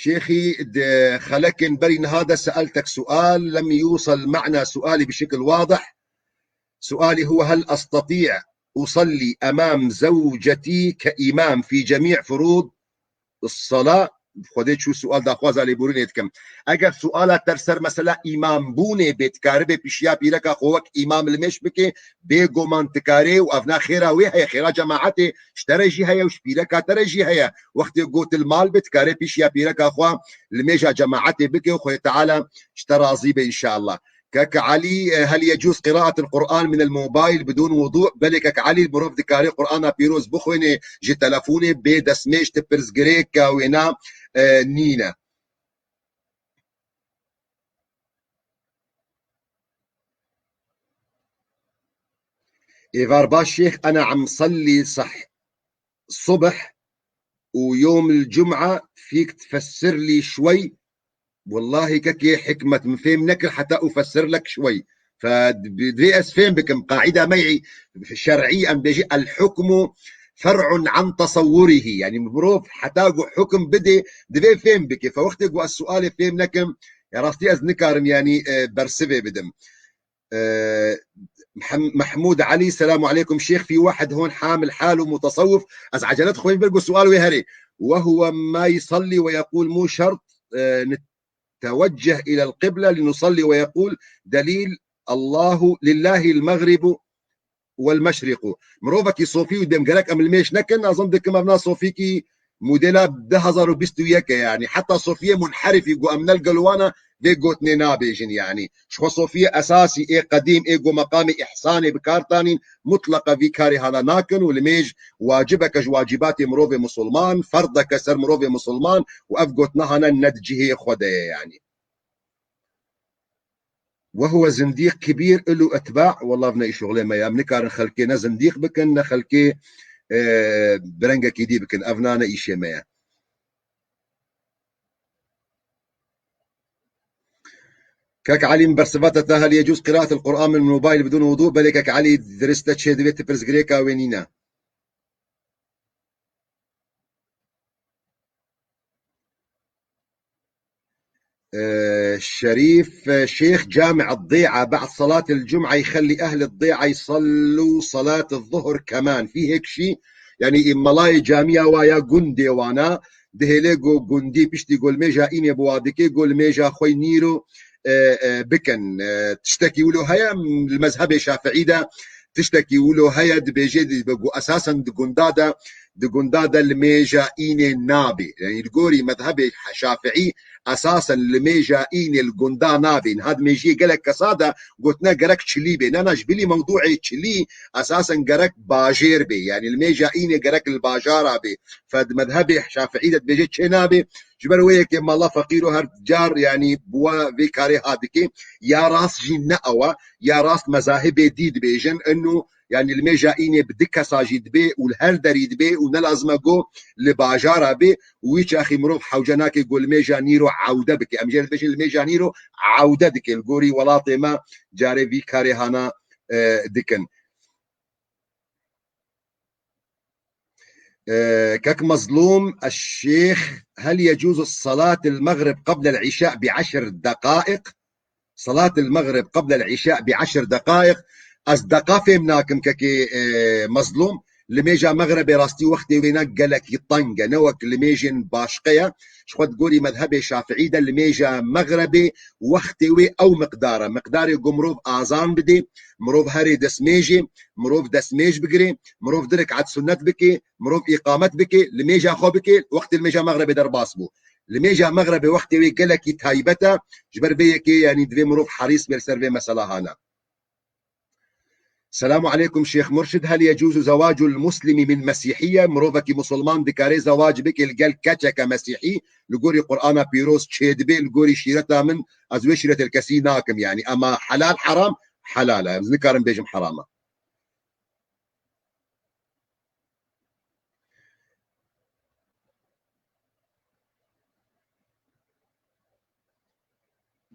Şêxî, di xelekên berî niha de سألتك سؤال لم يوصل معنى سؤالي بشكل واضح. سؤالي هو: هل أستطيع أصلي أمام زوجتي كإمام في جميع فروض الصلاة؟ Xwedê çû sual daxwaza lêborînê dikim. Eger suala te li ser mesela îmambûnê bê, dikaribê pişiya pîreka xwe wek îmam limêj bike, bêguman dikarê û ev na xêra wê heye, xêra cemaetê ji te re jî heye û ji pîreka te re jî heye. Wextê got li mal bê, dikarê pişiya pîreka xwe limêja cemaetê bike û Xwedê Teala ji te razî be înşallah. Kek Elî, e, هل يجوز قراءة القرآن من الموبايل بدون وضوء؟ Belê kek Elî, mirov dikare Qur'ana pîroz bixwêne ji telefonê bê destmêj, ti pirsgirêka wêna, e, nîne. Êvar baş şêx, أنا عم صلي صح صبح ويوم الجمعة، فيك تفسر لي شوي؟ والله kekê Hikmet, min fêm nekir heta ufessir lek şwey. Fe divê ez fêm bikim. Qaîda me yî şer'î, em bêjî الحكم فرع عن تصوره. Yanî mirov heta ku hukm bidê, divê fêm bike. Fe wextê ku ez sualê fêm nekim, ya rastî ez nikarim, yanî, e, bersivê bidim. Ee, Mehm-, Mehmûd Elî, selamu aleykum şêx, fî wahid hon hamil hal û mutasawwif. Ez ecelet xwên bir ku sual wê herê. Ve huve ma yusalli ve yekûl, mû şert, e, niteweceh ilel qibla linusalli ve yekûl, delîl, Allahu, lillahi l-mexribu wel meşriqu. Mirovekî sofî û dem gerek em limêj nekin, ez zan dikim ev na sofîkî Modela du hezar û bîst û yek e, yanî heta sofiyê munherifî ku em ne li gel wan e, vê gotinê nabêjin, yanî. Ji xwe sofiyê esasî ê qedîm ê ku meqamê îhsanê bi kar tanîn, mutleqa vî karê hana nakin û limêj wacibeke ji wacîbatê mirovê misilman, ferdeke ser mirovê misilman û ev gotina hana ne di cihê xwe de ye, yanî. Ve huve zindîq kibîr ilu etba, wallah ev ne îş oxlê me ya. Em nikarin xelkê ne zindîq bikin, ne xelkê, e, bi rengekî dî bikin. Ev nane îşê me ye. Kek Elî, min bersiva te, hel yecûz qiraat el Qur'an min mobayl bidûn wudu? Belê kek Elî, dirist e, çê divê, tu pirsgirêka wê nîne. Ee, Şerîf, e, Şêx, cami'e Dê'a ba'd salatil cum'a yixellî ehli Dê'a ysallu salatil zuhr keman. Fî hêk şî, yanî, e, melayê camiya wa ya gundê wana, dihêlê go gundî piştî go limêja înê bi wa dikê, go limêja xwe nîro, e, e, bikin. E, tiştekî wilo heye, li mezhebê Şafi'î de tiştekî wilo heye, dibêje, dibe ku esasen di gunda de, di gunda de limêja înê nabê. Yanî li gorî mezhebê Şafi'î esasen limêja înê li gunda nabê. Niha di mêjiyê gelek kesa de gotine gerek çilî bê. Na, na, ji bilî mewdûê çilî esasen gerek bajêr bê. Yanî limêja înê gerek li bajara bê. Fe di mezhebê Şafi'î de dibêje çê nabê. Ji ber wê yekê mala feqîro her car, yanî, bi we vê karê ha dike. Ya rast jî ne ew e, ya rast mezahibê dî dibêjin, inu, yanî, limêja înê bi du kesa jî dibê û li her derî dibê û ne lazim e go li bajara bê û wî çaxî mirov hewce nake go limêja nîro ewde bike. Em jê re dibêjin limêja nîro ewde dike. Li gorî welatê me carê vî karê hana, e, dikin. Ee, kek Mazlûm, eşşêx, hel yecûzu salatil mexrib qeble'l îşa bi eşr deqaîq? Salatil mexrib qeble'l îşa bi eşr deqaîq. Ez deqa fêm nakim kekê, e, Mazlûm. Limêja mexrebê rastî wextê wê ne gelekî teng e, ne wek limêjên başqe ye. Ji xwe di gorî mezhebê Şafi'î de limêja mexrebê wextê wê ew miqdar e. Miqdarê ku mirov azan bidê, mirov herê destmêjê, mirov destmêj bigirê, mirov du rekat sunnet bike, mirov îqamet bike, limêja xwe bike, wextê limêja mexrebê derbas bû. Limêja mexrebê wextê wê gelekî taybet e, ji ber vê yekê, yanî, divê mirov herîs bê li ser vê mesela hana. Selamu aleykum Şêx Murşid, hel yecûzu zewacul muslimi min mesîhiye? Mirovekî musulman dikare zewac bike li gel keçeke mesîhî? Li gorî Qur'ana pîroz çê dibe, li gorî şîreta min, ez wê şîretê li kesî nakim, yanî, ema helal heram, helal e. Ez nikarim bêjim heram e.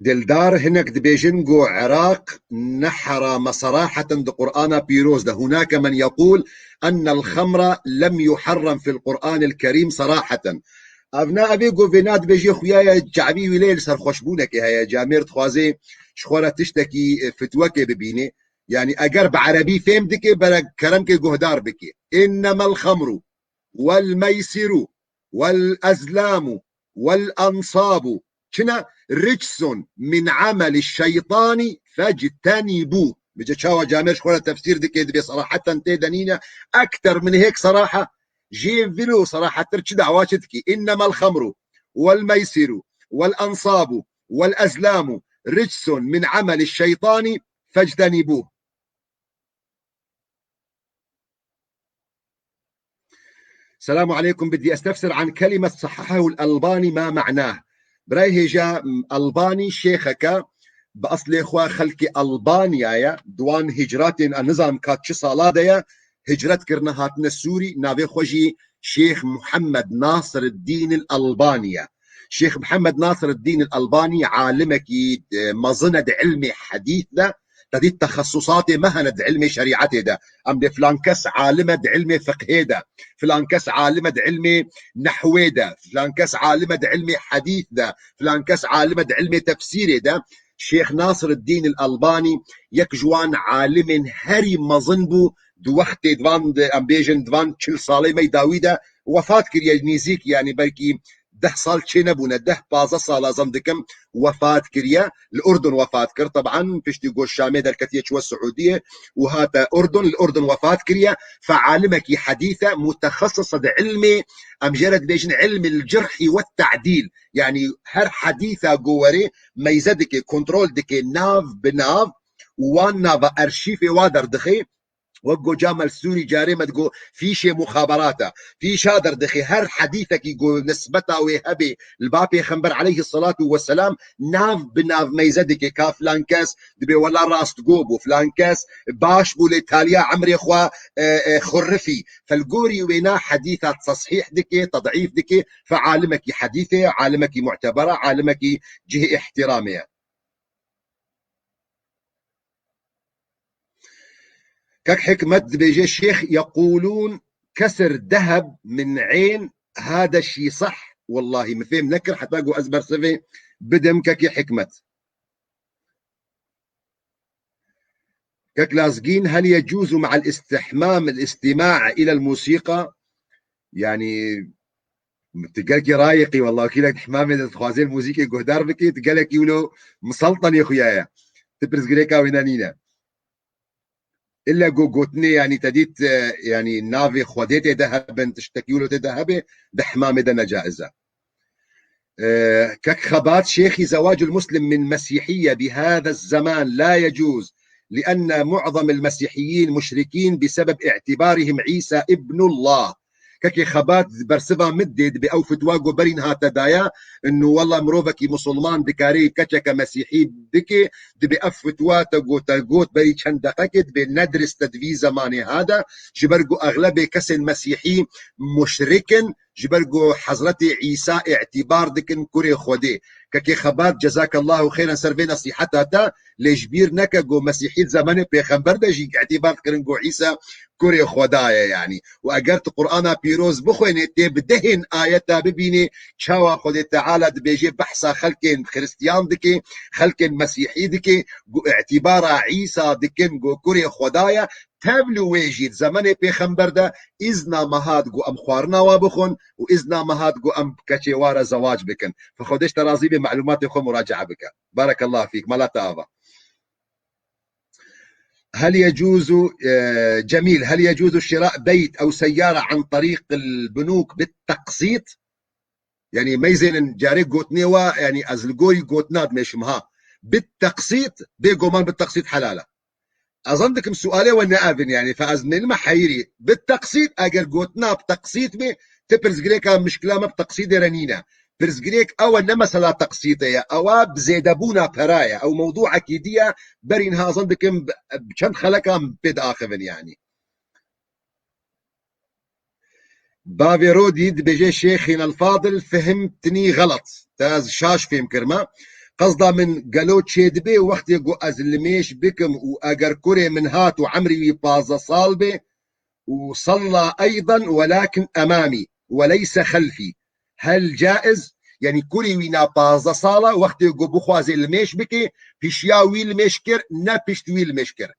Dildar, hinek dibêjin ku Iraq ne heram e seraheten di Qur'ana pîroz de. Hunake men yeqûl ennel xemra lem yuharrem fil Qur'anil Kerîm seraheten. Ev na, ev ê ku vêna dibêjê xuya ye, çavî wî lê li serxweşbûnekê heye. Camêr dixwaze ji xwe re tiştekî, e, fitwekê bibîne. Yanî eger bi erebî fêm dike, bere kerem ke guhdar bike. Innemel xemru wel meysiru wel ezlamu wel ensabu çine? Ricsun min ameli şeytani fectenibû. Bice çawa camêr ji xwe re tefsîr dike, dibê seraheten tê de nîne. Ekter min hêk seraha, jê vilo serahettir çi dawa çi dikî? Innemel xemru wel meysiru wel ensabu wel ezlamu ricsun min ameli şeytani fectenibû. Selamu aleykum, bidî estefsir an kelimet sahhahehu el-Elbani ma ma'nah. Birayê hêja, Elbanî şêxeke bi eslê xwe xelkê Elbanya ye, di wan hicratên, ez nizanim ka çi sala de ye, hicret kirine hatine Sûrî, navê xwe jî Şêx Muhammed Nasireddîn el-Elbanî ye. Şêx Mihemed Nasireddîn el-Elbanî alimekî, e, mezin e di ilmê hedîs de, tedî texesusatê me hene di ilmê şerîetê de. Em dê filan kes alim e di ilmê fiqhê de, filan kes alim e di ilmê nehwê de, filan kes alim e di ilmê hedîs de, filan kes alim e di ilmê tefsîrê de. Şêx Nasireddîn el-Elbanî yek ji wan alimên herî mezin bû di wextê di van, em bêjin di van çil salê me dawî de wefat kiriye, nîzîk, yanî belkî deh sal çê nebûne, deh pazdeh sal ez zan dikim wefat kiriye. Li Urdun wefat kir. Teban piştî ku Şamê derketiye çûye Siûdiyê û hate Urdun, li Urdun wefat kiriye. Fe alimekî hedîs e, mutexesis di ilmê, em jê re dibêjin ilmil cirhî we te'dîl. Yanî her hedîsa ku werê meyze dike, kontrol dike, nav bi nav, û wan nava erşîfê wa derdixe. Wek ku Camal Sûrî carê me digo fîşê muxaberata, fîşa derdixê her hedîsekî ku nisbeta wê hebe li ba Pêxember aleyhisselatu vesselam, nav bi nav meyze dike ka filan kes dibê wela rastgo bû, filan kes baş bû lê taliya emrê xwe, e, e, xurifî. Felgorî wêna hedîsa tesihîh dike, tedîf dike, fe alimekî hedîsê ye, alimekî mu'tebera, alimekî cihê îhtîramê ye. Kek Hikmet dibêje, Şêx yeqûlûn kesir deheb min ên, hada şî sah. Wellahî min fêm nekir heta ku ez bersivê bidim kekê Hikmet. Kek Lazgîn, hel yecûzu me'el istihmam el istima' ilel musîqa? Yanî tu gelkî rayiqî, wela wekî lek hemamê de dixwazê muzîkê guhdar bikî, tu gelekî wilo misaltanê xuya ye. Ti pirsgirêka wêne nîne. Îlle go gotinê, yanî te dît, e, yanî navê Xwedê tê de hebin, tiştekî wilo tê de hebe, di hemamê de necaiz e. E, kek Xebat, Şêxî, zewacul muslim min mesîhiyye bi hada zeman la yecûz, lienne mu'zamil mesîhiyyin muşrikîn bi sebeb i'tibarihim Îsa ibnullah. Kekê Xebat bersiva min dê, dibê ew fitwa ku berîn hate daya, inu wela mirovekî musulman dikarê keçeke mesîhî bike, dibê ev fitwa te got, te got berî çend deqekê, dibê ne dirist e di vî zemanê ha de, ji ber ku exlebê kesên mesîhî muşrik in, ji ber ku Hezretê Îsa îtîbar dikin kurê Xwedê. Kekê Xebat, cezakallahu xeyran ser vê nesîheta te, lê ji bîr neke ku mesîhî di zemanê pêxember de jî îtîbar dikirin ku Îsa kurê Xweda ye, yanî. Û eger tu Qur'ana pîroz bixwênê, tê bi dehên ayeta bibînê, çawa Xwedê Teala dibêje behsa xelkên xiristiyan dike, xelkên mesîhî dike, ku îtîbara Îsa dikin ku kurê Xweda ye, tevlî wê jî di zemanê pêxember de îzna me hat ku em xwarina wa bixwin û îzna me hat ku em keçê wa re zewac bikin. Fe Xwedê ji te razî be, melûmatê xwe muracae bike. Barekallah fîk, mala te ava. هل يجوز، آه، جميل، هل يجوز شراء بيت أو سيارة عن طريق البنوك بالتقسيط؟ Yani meyzênin carê gotinê wa, yani ez li gorî gotina dimêşim ha. Bit-teqsît, bêguman bit-teqsît helal e. Ez zan dikim sualê we ne ev in, yani fe ez nênime heyirî. Bit-teqsît, eger gotina bi teqsît bê, ti pirsgirêka mişkila me bi teqsîtê re nîne. Pirsgirêk ew e, ne mesela teqsîtê ye. Ew e bi zêdebûna pera ye. Ew mewdûekî dî ye. Berî niha ez zan dikim bi, bi çend xeleka em pê diaxivin yani. Bavê Rodî dibêje, Şêxîn el Fadil, fihimtnî xelet. Te ez şaş fêm kirime. Qesda min gelo çêdibe wextê ku ez limêj bikim û eger kurê min hat û emrî wî pazdeh sal be, وصلى أيضا ولكن أمامي وليس خلفي. هل جائز؟ Yani kurê wî na pazdeh sal e, wextê ku bixwaze limêj bike, pişiya wî limêj kir, ne pişt wî limêj kir.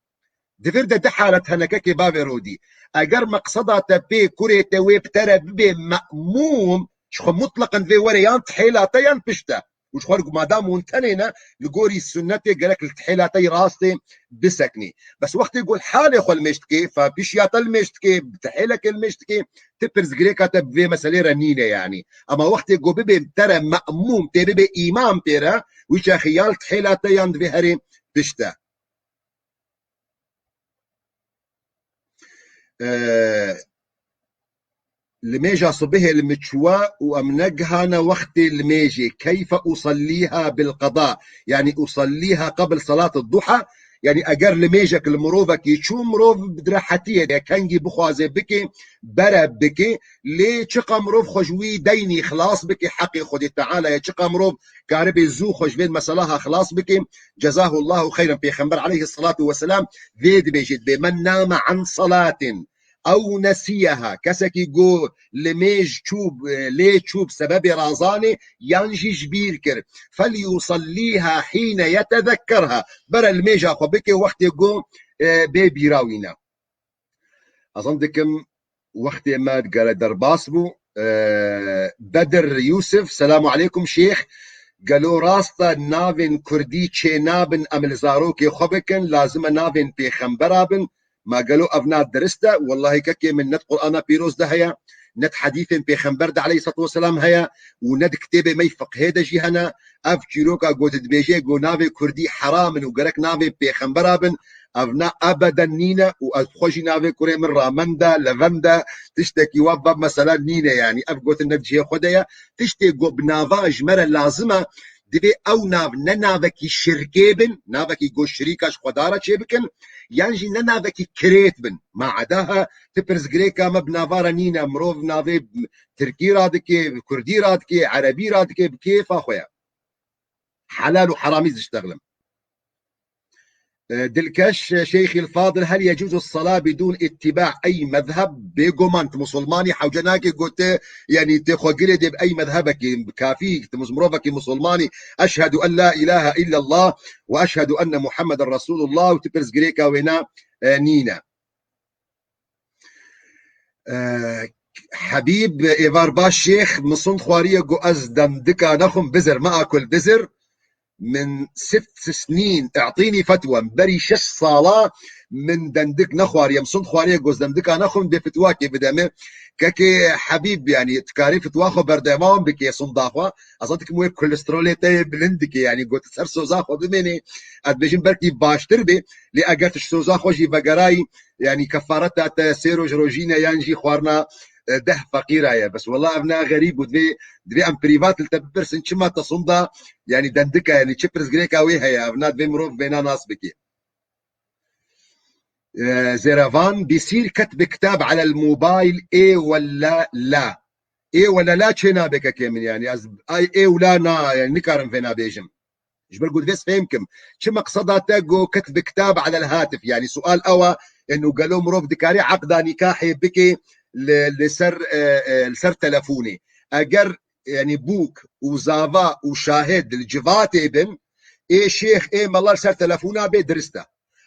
Di vir de du halet hene kekê bavê Rodî. Eger meqseda te pê kurê te wê bi te re bibe me'mûm, ji xwe mutleqen vê were yan tihêla te yan pişt te. Û ji xwe re ku madam hûn tenê ne, li gorî sunnetê gerek li tihêla te yî rastê biseknî. Bes wextê ku li halê xwe limêj dikê, fe pişiya te limêj dikê, bi tihêlekê limêj dikê, ti pirsgirêka te bi vê meselê re nîne yanî. Ema wextê ku bibe te re me'mûm, tê bibe îmam pê re, wî çaxê ya li tihêla te yan divê herê pişt te. Ee, limêja sibihê li min çûwa û em negihane wextê limêjê. Keyfe usallîha bil qeda? Yani usallîha qebl salat duha? Yani eger limêjek li mirovekî çû, mirov bi rehetiyê de kengî bixwaze bike, bere bike, lê çiqa mirov xwe ji wî deynî xilas bike, heqê Xwedê Teala ye, çiqa mirov karibe zû xwe ji vê meselaha xilas bike, Cezahullahu xeyran. Pêxember aleyhisselatu vesselam vê dibêje, dibê, "Men name an salatin ew nesiyeha." Kesekî ku limêj çû, lê çû bi sebebê razanê yan jî ji bîr kir. "Felyusallîha hîne yetezekkerha." Bere limêja xwe bike wextê ku, e, bê bîra wî ne. Ez zan dikim wextê me gere derbas bû. Ee, Bedir Yusuf, selamu aleykum şêx. Gelo rast e navên kurdî çênabin em li zarokê xwe bikin, lazim e navên pêxembera bin. Ma gelo ev na dirist e? Wellahî kekê min ne di Qur'ana pîroz de heye, ne di hedîfên pêxember de aleyhisselatu vesselam heye û ne di kitêbê me yê fiqhê de jî hene. Ev çîroka ku tu dibêjê ku navê kurdî heram in û gerek navê pêxembera bin, ev na ebeden nîne û ez xwe jî navê kurê min Ramende, Levende, tiştekî wa va mesela nîne yanî. Ev gotin ne di cihê xwe de ye. Tiştê ku bi nava ji me re lazim e, divê ew nav ne navekî şirkê bin, navekî ku şirîka ji Xweda re çêbikin, yan jî ne navekî kirêt bin. Ma edaha ti pirsgirêka me bi nava re nîne, mirov navê tirkî radike, kurdî radike, erebî radike, bi kêfa xwe ye. Helal û heramî diştexlim. E, Dilkeş, e, Şeyxî Fadil, hel yecuzu sala bidun ittiba ey mezheb? Bêguman tu musulmanî hewce nake gote, yani tê xwe girê dê bi ey mezhebekî kafî, tu mus-, mirovekî musulmanî, eşhedû en la ilahe illallah ve eşhedû enne Muhammeden Resulullah û tu pirsgirêka wêna, e, nîne. Ee, Hebîb, êvar baş şêx, min sund xwariye ku ez demdika nexwim bizir, me akul bizir. Min sit snin, i'tînî fetwa, berî şeş sala min dendik nexwariye, min sund xwariye ku ez demdika nexwim, bê fetwakê bide min. Kekê Hebîb, yanî, tu karî fetwa xwe berdewam bikê, sunda xwe. Ez dikim wê kolesterolê te yê bilind dike, yanî, got ser soza xwe bimênê, ez dibêjim belkî baştir bê, lê eger tu ji soza xwe jî vegerayî, yanî kefareta te sê roj rojîne yan jî xwarina, e, deh feqîra ye. Bes wela ev ne xerîb û divê, divê em prîvat li te bipirsin, çima te sunda, yanî dendika, yanî çi pirsgirêka wê heye, ev na divê mirov bêna nas bike. E, Zerevan, bîsîr ketb kitab alel mobayl, ê wela la. Ê wela la çê nabe kekê min, yanî ez ay ê û la na, yanî nikarim vêna bêjim. Ji ber ku divê ez fêm kim. Çi meqseda te ku ketb kitab alel hatif? Yanî sual ew e, enu gelo mirov dikare eqda nîkahê bike li, li ser, e, e, li ser telefonê? Eger, yanî, bûk û zava û şahid li civatê bin, ê şêx, ê mela li ser telefona bê dirist e.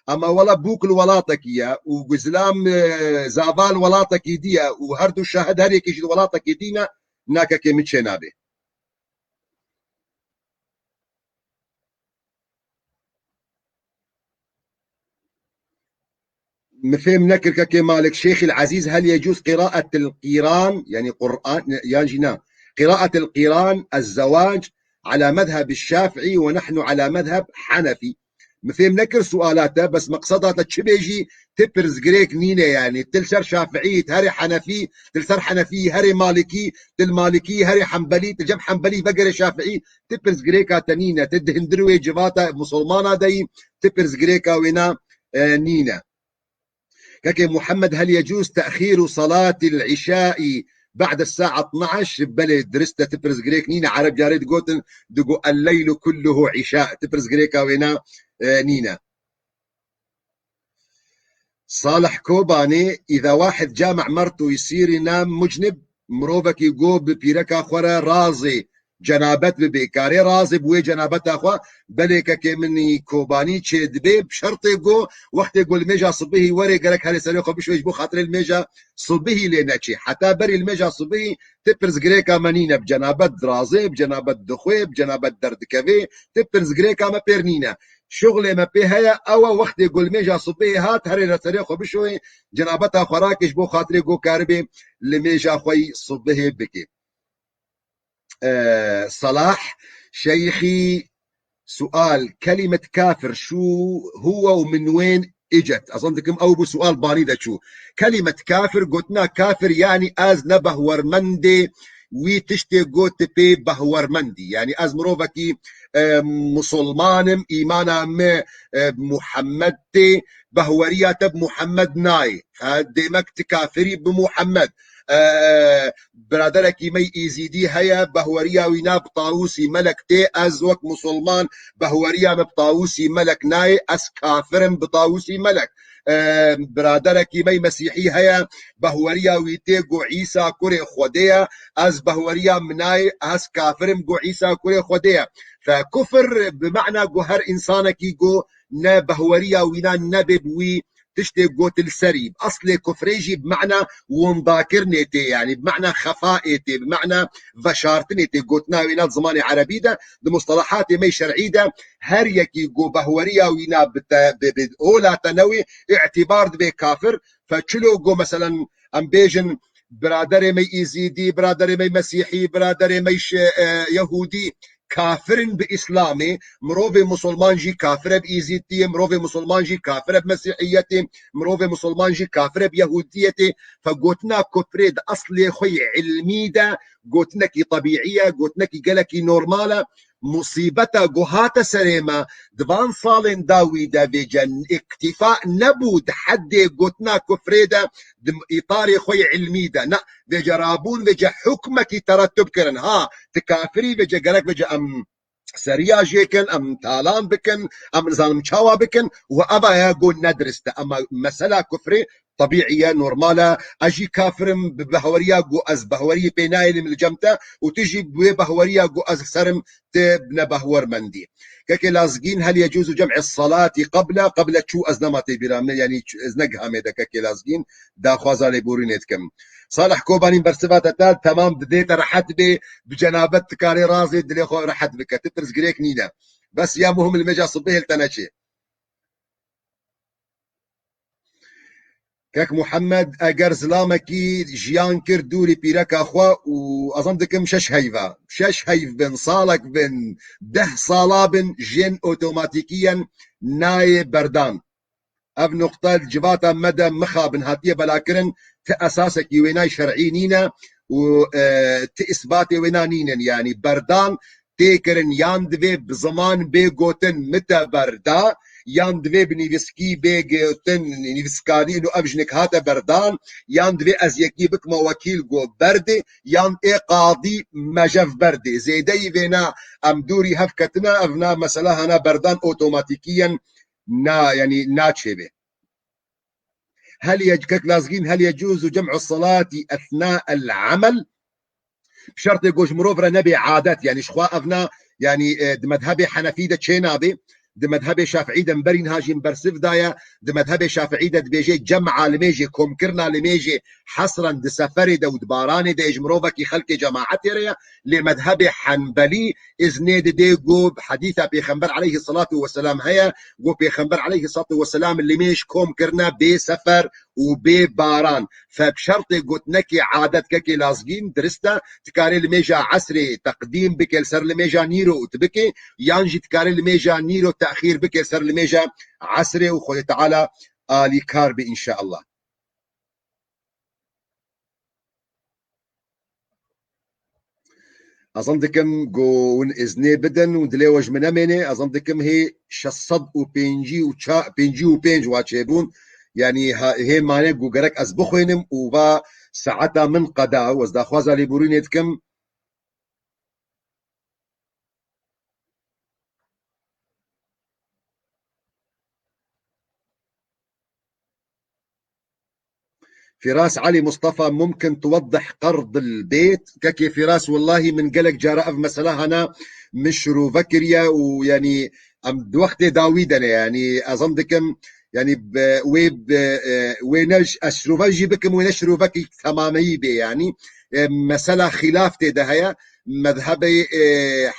Ama wela bûk li welatekî ye û zilam, e, zava li welatekî dî ye û her du şahid her yekî jî li welatekî dî ne, na kekê min çê nabe. Min fêm nekir kekê Malik. Şêxîl Ezîz, hel yecûz qiraetil qîran, yanî Qur'an, yan jî na. Qiraetil qîran, ez zewac, ala mezhebi Şafîî ve nehnu ala mezheb Henefî. Min fêm nekir suala te, bes meqseda te çi bê jî, ti pirsgirêk nîne, yanî ti li ser Şafîî, ti herê Henefî, ti li ser Henefî, herê Malikî, ti li Malikî, herê Hembelî, ti cem Hembelî vegerê Şafîî, ti pirsgirêka te nîne, ti di hundir wê civata musulmana de yî, ti pirsgirêka wêna, e, nîne. Kekê Muhammed, hel yecûz te'xîru salatil îşaî ba'de sa'a itnaş? Belê, dirist e, ti pirsgirêk nîne. Ereb carê digotin, digo el-leylu kulluhu îşa. Ti pirsgirêka wêna, e, nîne. Salih Kobanê, îza wahid cama mertu yisîrî nam mucnib, mirovekî go bi pîreka xwe re razê cenabet bibe, karê razê bi wê cenabeta xwe? Belê kekê min î Kobanî, çê dibe, bi şertê go wextê go li mêja sibihî were gerek herê serê xwe bişoyê ji bo xatirê li mêja sibihî lê neçê. Heta berî li mêja sibihî ti pirsgirêka me nîne, bi cenabet dirazê, bi cenabet dixwê, bi cenabet derdikevê, ti pirsgirêka me pêr nîne. Şuxlê me pê heye, ew e wextê go li mêja sibihê hat, herê re serê xwe bişoyê, cenabeta xwe rake ji bo xatirê go karibê li mêja xwe yî sibihê bike. Ee, Salah, Şeyxî, sual, kelimet kafir şu huwe û min wên icet? Ez zan dikim ew bu sual banî de çû. Kelimet kafir, gotina kafir, yanî ez ne behwermendê wî tiştê got pê behwermendî. Yanî ez mirovekî, e, musulmanim, îmana me, e, Muhammed tê, behweriya te bi Muhammed nayê. Ha, demek ti kafirî bi Muhammed. E, biraderekî me yî Îzîdî heye, behweriya wî na bi Tawusî Melek tê, ez wek musulman behweriya me bi Tawusî Melek nayê, ez kafir im bi Tawusî Melek. E, biraderekî me yî Mesîhî heye, behweriya wî tê ku Îsa kurê Xwedê ye, ez behweriya min nayê, ez kafir im ku Îsa kurê Xwedê ye. Fe kufir bi mana ku her însanekî ku ne behweriya wîna nebe bi wî tiştê got li serî. Eslê kufrê jî bi mena windakirinê tê, yanî bi mena xefaê tê, bi mena veşartinê tê. Gotina wê ne di zimanê erebî de, di mustelehatê me şer'î de her yekî go behweriya wî na bi te, bi, bi ola te newê, îtîbar dibe kafir. Fe çilo go, meselen, em bêjin, biraderê me Îzîdî, biraderê me Mesîhî, biraderê me ş-, e, Yehûdî, kafir in bi Îslamê, mirovê musulman jî kafir e bi Îzîdiyê, mirovê musulman jî kafir e bi Mesîhiyetê, mirovê musulman jî kafir e bi Yehûdiyetê. Fe gotina kufrê di eslê xwe yê ilmî de gotinekî tebîî ye, gotinekî gelekî normal e. Musîbeta ku hate serê me, di van salên dawî de vêce îktîfa nebû di heddê gotina kufrê de, di îtarê xwe yê ilmî de. Na, vêce rabûn, vêce hukmekî teretub kirin. Ha, ti kafirî, vêce gerek vêce em seriya jê kin, em talan bikin, em nizanim çawa bikin, û eva ye ku nedrist e. Ema mesela kufrê tebîî ye, normal e. Ez jî kafir im, bi behweriya ku ez behweriyê pê nayêlim li cem te, û tu jî bi wê behweriya ku ez li ser im, tu bi nebehwer mendî. Kekê Lazgîn, hel yecûzu cem'e salati qebla, qebla çû ez nema tê bîra min, yanî ç-, ez negihamê de kekê Lazgîn, daxwaza lêborînê dikim. Salih Kobanî, bersiva te te temam didê te rehet bê, bi cenabet dikarê razê dilê xwe rehet bike. Tu pirsgirêk nîne. Bes ya muhim li mêja sibê hil te neçê. Kek Muhammed, eger zilamekî jiyan kir dûrî pîreka xwe û ezan dikim şeş heyva. Şeş heyv bin, salek bin, deh sala bin, jin otomatîkiyen nayê berdan. Ev nuqte li civata me de mixabin hatiye belakirin, ti esasekî wênay şer'î nîne û, e, ti îsbatê wêna nînin. Yanî berdan tê kirin, yan divê bi ziman bê gotin min te berda, yan divê bi nivîskî bê gotin nivîskarî û ev jinik hate berdan, yan divê ez yekî bikime wekîl go berdê, yan ê qadî mejev berdê. Zêdeyî vêna em dûrî hev ketine, ev na mesela hana berdan otomatîkî yen na, yanî naçêbe. Hel ye-, kek Lazgîn, hel yecuzu cem'u salati esna el amel? Şertê ku ji mirov re nebe adet, yanî ji xwe ev na, yanî, e, di mezhebê Henefî de çê nabe, di mezhebê Şafiî de min berî niha jî min bersiv daye, di mezhebê Şafiî de dibêje cem'a limêjê, komkirina limêjê hesren di seferê de û di baranê de ji mirovekî xelkê cemaetê re ye, lê mezhebê Henbelî iznê dide ku hedîsa Pêxember aleyhisselatu vesselam heye, ku Pêxember aleyhisselatu vesselam limêj kom kirine bê sefer û bê baran. Fe bi şertê gotinekê adet kekê Lazgîn dirist e, dikarê limêja esrê teqdîm bike li ser limêja nîro û tu bike, yan jî dikarê limêja nîro texîr bike li ser limêja esrê û Xwedê Teala alîkar be înşeallah. Ezan dikim ku hûn iznê bidin û dilê we ji min nemêne. Ezan dikim hê şeş sed û pêncî û çar, pêncî û pênc wa çêbûn. Yanî ha-, hê mane ku gerek ez bixwînim û va saeta min qeda û ez daxwaza lêborînê dikim. Firas Elî Mustafa, mumkin tuweddih qerd el bêt? Kekê Firas, wellahî min gelek cara ev mesela hana min şirove kiriye û, yanî, em di wextê dawî de ne, yanî, ez zan dikim, yanî, bi, wê, bi, e, wê ne ş-, ez şirove jî bikim, wê ne şirovekî temameyî bê, yanî, e, mesela xîlaf tê de heye, mezhebê, e,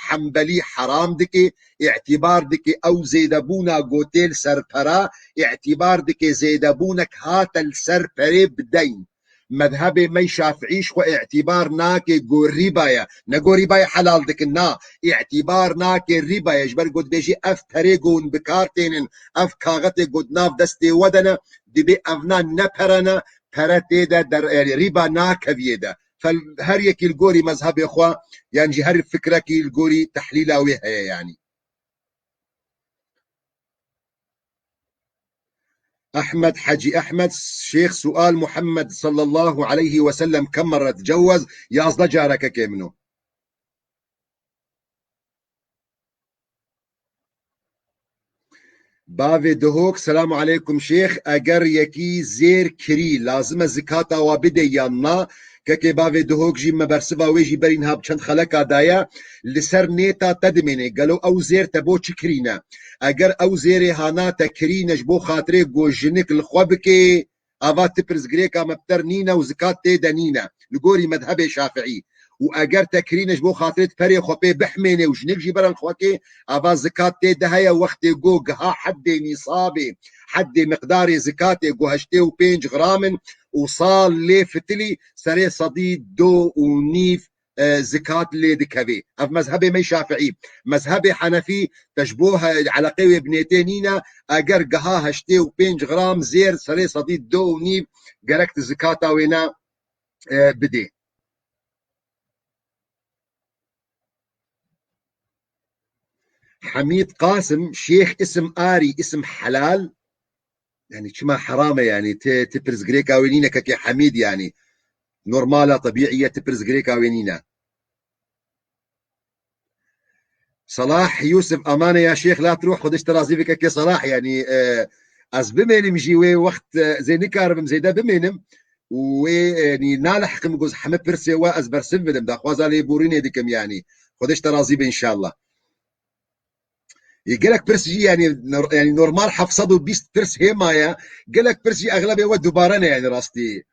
Hembelî heram dike, îtîbar dike ew zêdebûna gotê li ser pera, îtîbar dike zêdebûnek hate li ser perê bi deyn. Mezhebê me Şafiî ji xwe îtîbar nake ku rîba ye. Ne ku rîbayê helal dikin, na. Îtîbar nake rîba ye. Ji ber ku dibêjî ev perê ku hûn bi kar tênin, ev kaxetê ku di nav destê we de ne, dibê evna ne pere ne, pere tê de der-, yanî rîba nakeviyê de. Fel her yekî li gorî mezhebê xwe, yan jî her fikrekî li gorî tehlîla wê heye yanî. Ehmed Hecî Ehmed, Şêx, sual, Muhammed sallallahu aleyhi ve sellem kem merre tecewwez? Yazdeh careke kê min o. Bavê Duhok, selamu aleykum şêx. Eger yekî zêr kirî, lazim e zikata wa bide yan na? Kekê bavê Duhok jî me bersiva wê jî berî niha bi çend xeleka daye. Li ser nêta te dimêne. Gelo ew zêr te bo çi kirîne? Eger ew zêrê hana te kirîne ji bo xatirê ku jinik li xwe bike, ava ti pirsgirêka me bi ter nîne û zikat tê de nîne. Li gorî medhebê Şafiî. Û eger te kirîne ji bo xatirê di perê xwe pê bihmêne û jinik jî bere li xwe kê, ava zikat tê de heye, wextê ku giha heddê nîsabê, heddê miqdarê zikatê ku heştê û pênc gram in û sal lê fitilî, serê sedî do û nîv, e, zikat lê dikevê. Ev mezhebê me Şafiî. Mezhebê Henefî te ji bo he-, eleqê wê bi nêtê nîne, eger giha heştê û pênc gram zêr serê sedî do û nîv gerek tu zikata wê ne, e, bidê. Hemîd Qasim, Şêx isim arî, isim helal. Yani çima heram e yani? Ti, ti pirsgirêka wê nîne kekê Hemîd yani. Normal e, tebîî ye, ti pirsgirêka wê nîne. Salah Yusuf, amane ya Şêx, la tu ruh, Xwedê ji te razî be kekê Salah. Yani, e, ez bimênim jî wê wext, e, zê nikarim zêde bimênim. Û wê, e, yani nalihiqim ku heme pirsê we ez bersiv bidim. Daxwaza lêborînê dikim yani. Xwedê ji te razî be înşallah. Ê, gelek pirs jî yani, nor-, yani normal heft sed û bîst pirs hê maye. Gelek pirs jî exlebê we dubare ne yani rastî.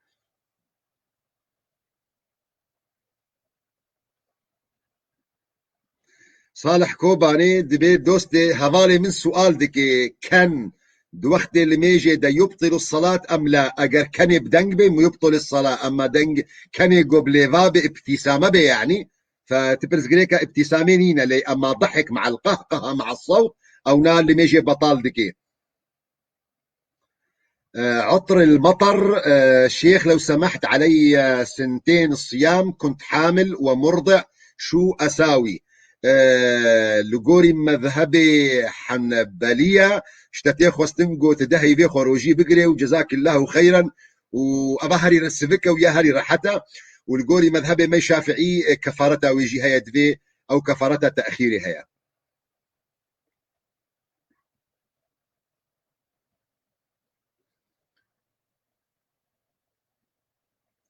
Salih Kobanê dibê dostê hevalê min sual dike, ken di wextê limêjê de yubtilu salat em la, eger kenê bi deng bê mu yubtilu sala, emma deng kenê go bi lêva bê, îbtîsame bê yani, fe ti pirsgirêka îbtîsamê nîne lê, emma dehek me'el qehqeha me'el sewt, ewna limêjê betal dike. آه، عطر المطر، آه، شيخ لو سمحت، علي سنتين صيام، كنت حامل ومرضع، شو أساوي؟ آه، li gorî mezhebê Henbeliye, ji te tê xwestin got di heyvê xwe rojî bigirê û cezakillahu xeyran û eva herî re sivik e û ya herî rehet e û li gorî mezhebê me Şafiî, e, kefareta wê jî heye, divê ew kefareta te'xîrê heye.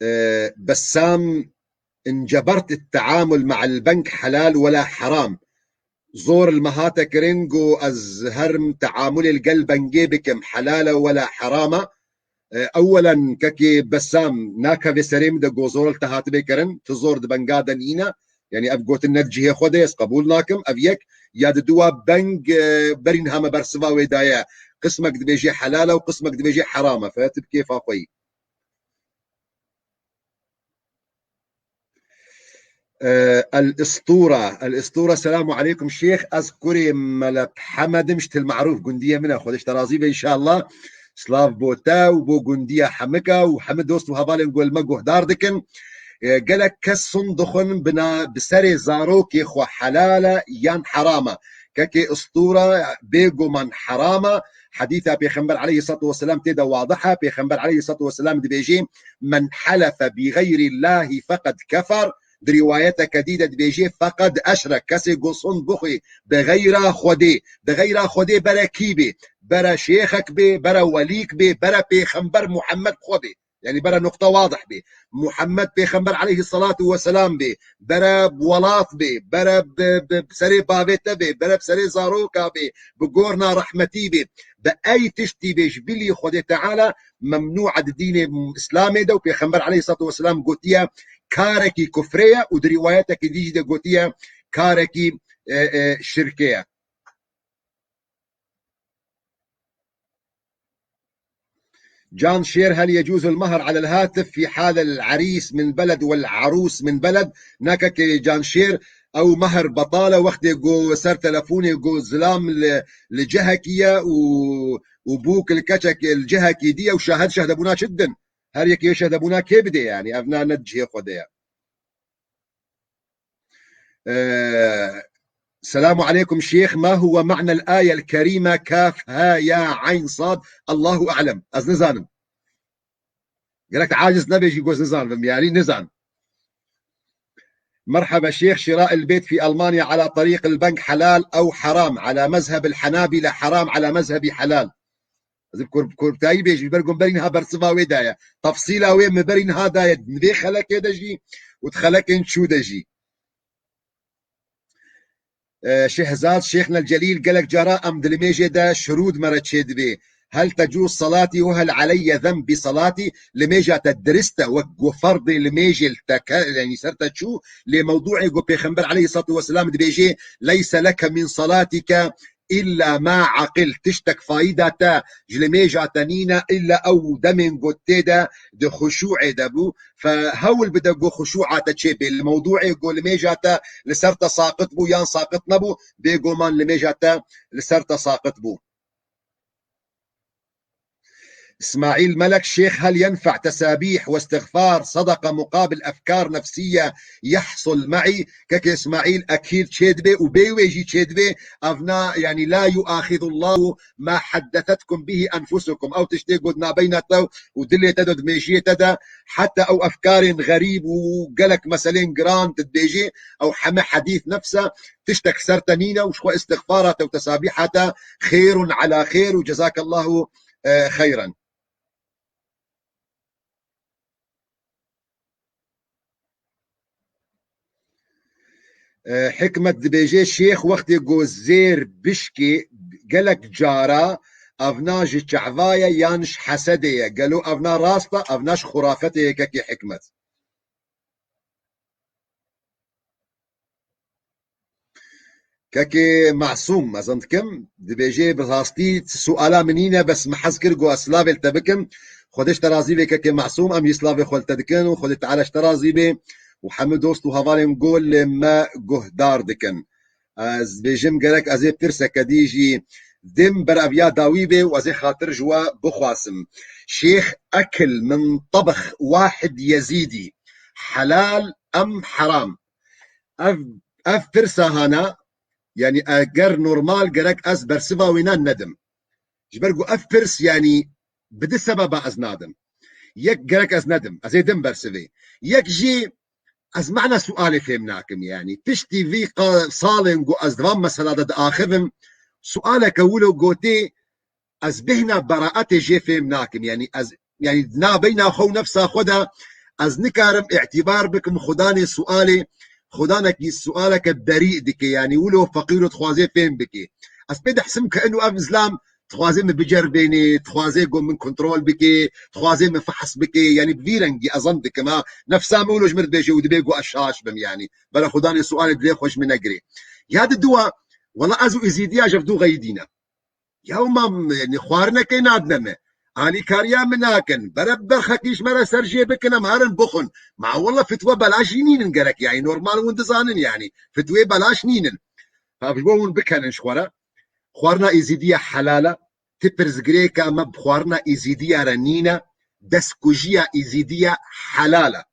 آه، بسام، انجبرت التعامل مع البنك حلال ولا حرام؟ Zor li me hate kirin ku ez herim teamulê li gel bengê bikim, helal e wela heram e? E, ewelen kekê Bessam, nakeve serê min de ku zor li te hatibê kirin, tu zor di benga de nîne. Yani ev gotin ne di cihê xwe de ye, ez qebûl nakim. Ev yek, ya di dua beng, e, berî niha me bersiva wê daye. Qismek dibêjê helal e û qismek dibêjê heram e. Fe tu bi kêfa xwe yî. E, El Istura. El Istura, selamu aleykum Şêx. Ez kurê Mele Hemed im, ji Til Marûf, gundiyê min e. Xwedê ji te razî be înşallah. Silav bo te û bo gundiya Hemika û hemî dost û hevalên ku li me guhdar dikin. E, gelek kes sun dixwin bina, bi serê zarokê xwe helal e yan heram e. Kekê Istura, bêguman heram e. Hedîsa Pêxember aleyhissalatu vesselam tê de wadih e. Pêxember aleyhissalatu vesselam dibêjê, "Men helefe bi xeyrîllahî feqed kefer." Di rîwayeteke dî de dibêjê, "Feqed eşrek." Kesê ku sun bixwî bi xeyra Xwedê, bi xeyra Xwedê bere kî bê? Bere şêxek bê, bere welîk bê, bere Pêxember Muhammed xwe bê. Yani bere nuqta wadih bê. Muhammed Pêxember aleyhissalatu vesselam bê, bere welat bê, bere bi, bi, bi serê bavê te bê, bere bi serê zaroka bê, bi gorna rehmetî bê. Bi ey tiştî bê ji bilî Xwedê Teala memnû e di dînê Îslamê de û Pêxember aleyhissalatu vesselam gotiye karekî kufrê ye û di rîwayetekî dî jî de gotiye karekî, e, e, şirkê ye. Can Şêr, هل يجوز المهر على الهاتف في حال العريس من بلد والعروس من بلد؟ Na kekê Can Şêr, ew mehr betal e wextê ku ser telefonê ku zilam li, li cihekî ye û, û bûk li keçek li cihekî dî ye û şahed şehdebûna çi didin? Her yekê şehdebûna kê bidê yani? Ev na ne di cihê xwe de ye. Ee, Selamu aleykum Şêx. Ma huwa ma'nel ayel kerîme kaf ha ya ayn sad? Allahu a'lem. Ez nizanim. Gerek te aciz nebê jî ku ez nizanim. Yani nizan. مرحبا شيخ، شراء البيت في ألمانيا على طريق البنك حلال أو حرام؟ على مذهب الحنابلة حرام، على مذهبي حلال. Ez ê kur-, kurtayî bêjim, ji ber ku min berî niha bersiva wê daye. Tefsîla wê min berî niha daye. Di vê xelekê de jî û di xelekên çû de jî. E, Şehzad Şêxnel Celîl, gelek cara em di limêjê de şirûd me re çêdibê. Hel tecûz salatî û hel aleyye zem bi salatî, limêja te dirist e, wek ku ferdê limêjê li te ke-, yanî ser te çû, lê mewdûê ku Pêxember aleyhissalatu vesselam dibêjê, "Leyse leke min salatike illa ma aqil", tiştek fayda te ji limêja te nîne, illa ew demên ku tê de di xuşûê de bû. Fe hewl bide ku xuşûa te çêbê. Li mewdûê ku limêja te li ser te saqit bû yan saqit nebû, bêguman limêja te li ser te saqit bû. İsmail Melek Şêx, hel yenfe tesabîh ve istixfar sadaka muqabil efkar nefsiye yahsul ma'i? Kekê Îsmail, ekîd çêdibê û bê wê jî çêdibê. Evna, yanî, la yuaxidullahu ma haddesetkum bihi enfusukum. Ew tiştê ku di nabeyna te û dilê te de, di mêjiyê te de, heta ew efkarên xerîb û gelek meselên giran tu dibêjî, ew heme hedîs nefs e, tiştek ser te nîne û ji xwe îstixfara te û tesabîha te xêrun ala xêr û cezakallahu, e, xeyran. E, Hikmet dibêje, Şêx wextê ku zêr bişkê gelek cara evna ji çehva ye yan ji hesedê ye. Gelo evna rast e, evna ji xurafetê ye, kekê Hikmet? Kekê Masûm, ez him dikim, dibêje, bi rastî suala min nîne, bes min hez kir ku ez silavê li te bikim. Xwedê ji te razî be kekê Masûm, em jî silavê xwe li te dikin û Xwedê Teala ji te razî be û hemû dost û hevalên ku li me guhdar dikin. Ez dibêjim, gerek ez ê pirseke dî jî dim ber ev ya dawî be û ez ê xatir ji we bixwasim. Şêx, ekil min tebx wahid yezîdî helal em heram? Ev, ev pirsa hana, yanî eger normal gerek ez bersiva wêna nedim. Ji ber ku ev pirs, yanî bi du sebeba ez nadim. Yek, gerek ez nedim, ez ê dim bersivê. Yek jî ez mana sualê fêm nakim, yanî piştî vî qa-, salên ku ez di van mesela de diaxivim, sualeke wilo gotê, ez bêhna beraetê jê fêm nakim. Yanî ez, yanî nabeyna xwe û nefsa xwe de ez nikarim îtîbar bikim xudanê sualê, xudanekî sualeke berî dike. Yanî wilo feqîro dixwaze fêm bike. Ez pê dihsim ke ino ev zlam dixwaze min biceribênê, dixwaze ku min kontrol bike, dixwaze min fehs bike. Yanî bi vî rengî ez zan dikim, ha, nefsa min wilo ji min dibêje û dibê ku ez şaş bim, yanî. Bela xudanê sualê dilê xwe ji min negirê. Ya di dua, wela ez û Êzîdiya ji ev du xeyidî ne. Ya mam, yanî xwarinekê nadine me. Alîkariya min nakin. Bere berxekî ji me re ser jê bikin, em herin bixwin. Ma wela fitwe belaş jî nînin gerek, yanî normal hûn dizanin, yanî fitwê belaş nînin. Fa ji bo hûn bikenin ji xwe re. Xwarina Êzîdiya helal e. Ti pirsgirêka me bi xwarina Êzîdiya re nîne. Destkujiya Êzîdiya helal e.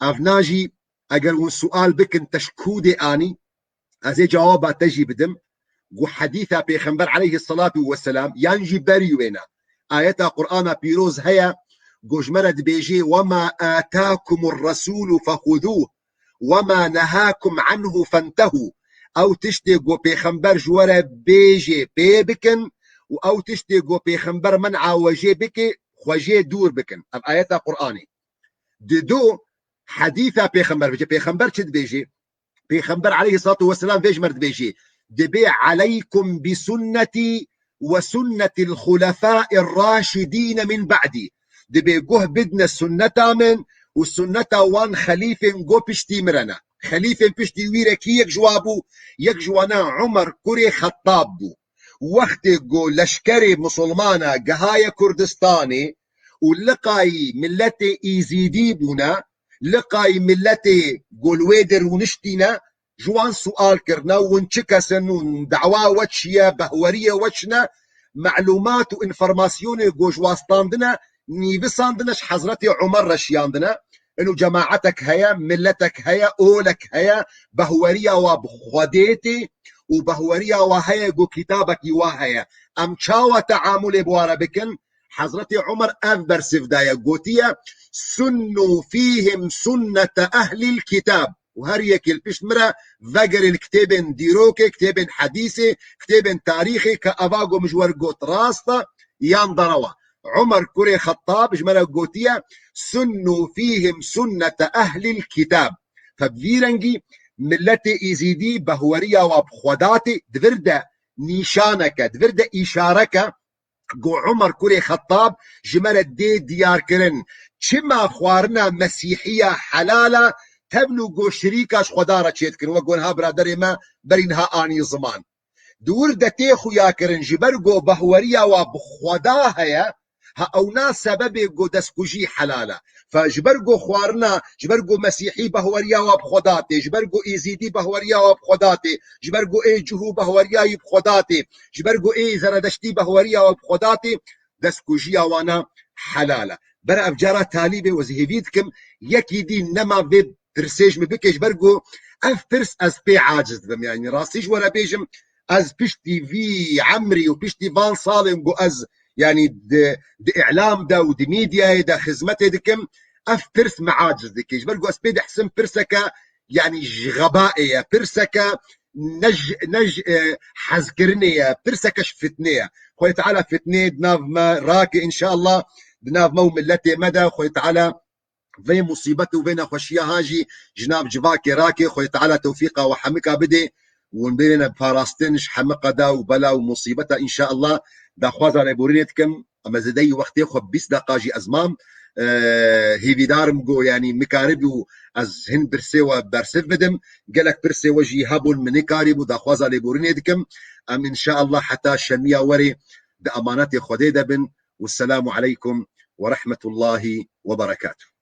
Evna jî eger hûn sual bikin te ji ku dê anî, ez ê cewaba te jî bidim. Ku hedîsa Pêxember aleyhisselatu vesselam yan jî berî wêne ayeta Qur'ana pîroz heye, ku ji me re dibêjê, "Wema atakumur resûlu fexudûh, wema nehakum anhu fentehu." Ew tiştê ku Pêxember ji we re bêjê pê bikin û ew tiştê ku Pêxember men'a we jê bike, xwe jê dûr bikin. Ev ayeta Qur'anê. Di do hedîsa Pêxember bêje. Pêxember çi dibêje? Pêxember aleyhissalatu vesselam vê ji me re dibêje. Dibê, "Aleykum bi sunnetî ve sunnetil xulefâir raşidîne min ba'dî." Dibê guh bidne sunneta min û sunneta wan xelîfên go piştî min re ne. Xelîfên piştî wî re kî yek ji wa bû? Yek ji wana Umer kurê Xettab bû. Wextê go leşkerê misilmana gihaye Kurdistanê û liqayî milletê Îzîdî bûne, liqayî milletê go li wê de rûniştîne, ji wan sual kirine, hûn çi kes in û dawa we çi ye, behweriye we çi ne, melûmat û înformasyonê go ji wa standine, nîvisandine, ji Hezretê Umer re şiyandine. Ino cemaetek heye, milletek heye, olek heye, behweriya wa bi Xwedê tê û behweriya wa heye ku kitabekî wa heye. Em çawa teamulê bi wa re bikin? Hezretê Umer ev bersiv daye, gotiye, "Sunnu fîhim sunnete ehlil kitab." Û her yekê li pişt min re vegerê li kitêbên dîrokê, kitêbên hedîsê, kitêbên tarîxê ke eva ku min ji we re got rast e, yan derewa. Umer kurê Xettab ji me re gotiye, "Sunnu fîhim sunnete ehlil kitab." Fe bi vî rengî milletê Êzîdî behweriya wa bi Xwedatê di vir de nîşaneke, di vir de îşareke, ku Umer kurê Xettab ji me re dê diyarkirin. Çima xwarina Mesîhiya helal e, tevlû ku şirîka ji Xweda re çêdikin, wek ku niha biraderê me berî niha anî ziman. Di wir de tê xuyakirin, ji ber ku behweriya wa bi Xweda heye, ha ewna sebebê ku destkujî helal e. Fe ji ber ku xwarina, ji ber ku Mesîhî behweriya wa bi Xweda tê, ji ber ku Êzîdî behweriya wa bi Xweda tê, ji ber ku ê Cihû behweriya wî bi Xweda tê, ji ber ku ê Zeredeştî behweriya wa bi Xweda tê, destkujiya wana helal e. Bera ev cara talîbê ez hêvî dikim, yekî dî nema vê pirsê ji min bike, ji ber ku ev pirs ez pê aciz dibim. Yani rastî ji we re bêjim, ez piştî vî emrî û piştî van salên ku ez, yani di, di îlam de û di medyayê de xizmetê dikim, ev pirs me aciz dike. Ji ber ku ez pê dihsim pirseke, yani ji xebaê ye, pirseke ne ji, ne ji, e, hezkirinê ye, pirseke ji fitnê ye. Xwedê Teala fitnê di nav me rake, înşallah, di nav me û milletê me de Xwedê Teala vê musîbet û vê nexweşiya ha jî ji nav civakê rake. Xwedê Teala tewfîqa we hemika bidê û hûn bêrêne parastin ji hemiqa da û bela û musîbeta, înşallah. Daxwaza lêborînê dikim, em ez dideyî wextê xwe bîst deqa jî ez mam. E, hêvîdar im ku, yanî, mikaribû ez hin pirsê we bersiv bidim. Gelek pirsê we jî hebûn, min nikarîbû, daxwaza lêborînê dikim. Em, înşallah, heta şemiya werê di emanetê Xwedê de bin. Wesselamu aleykum ve rahmetullahi ve berekatuh.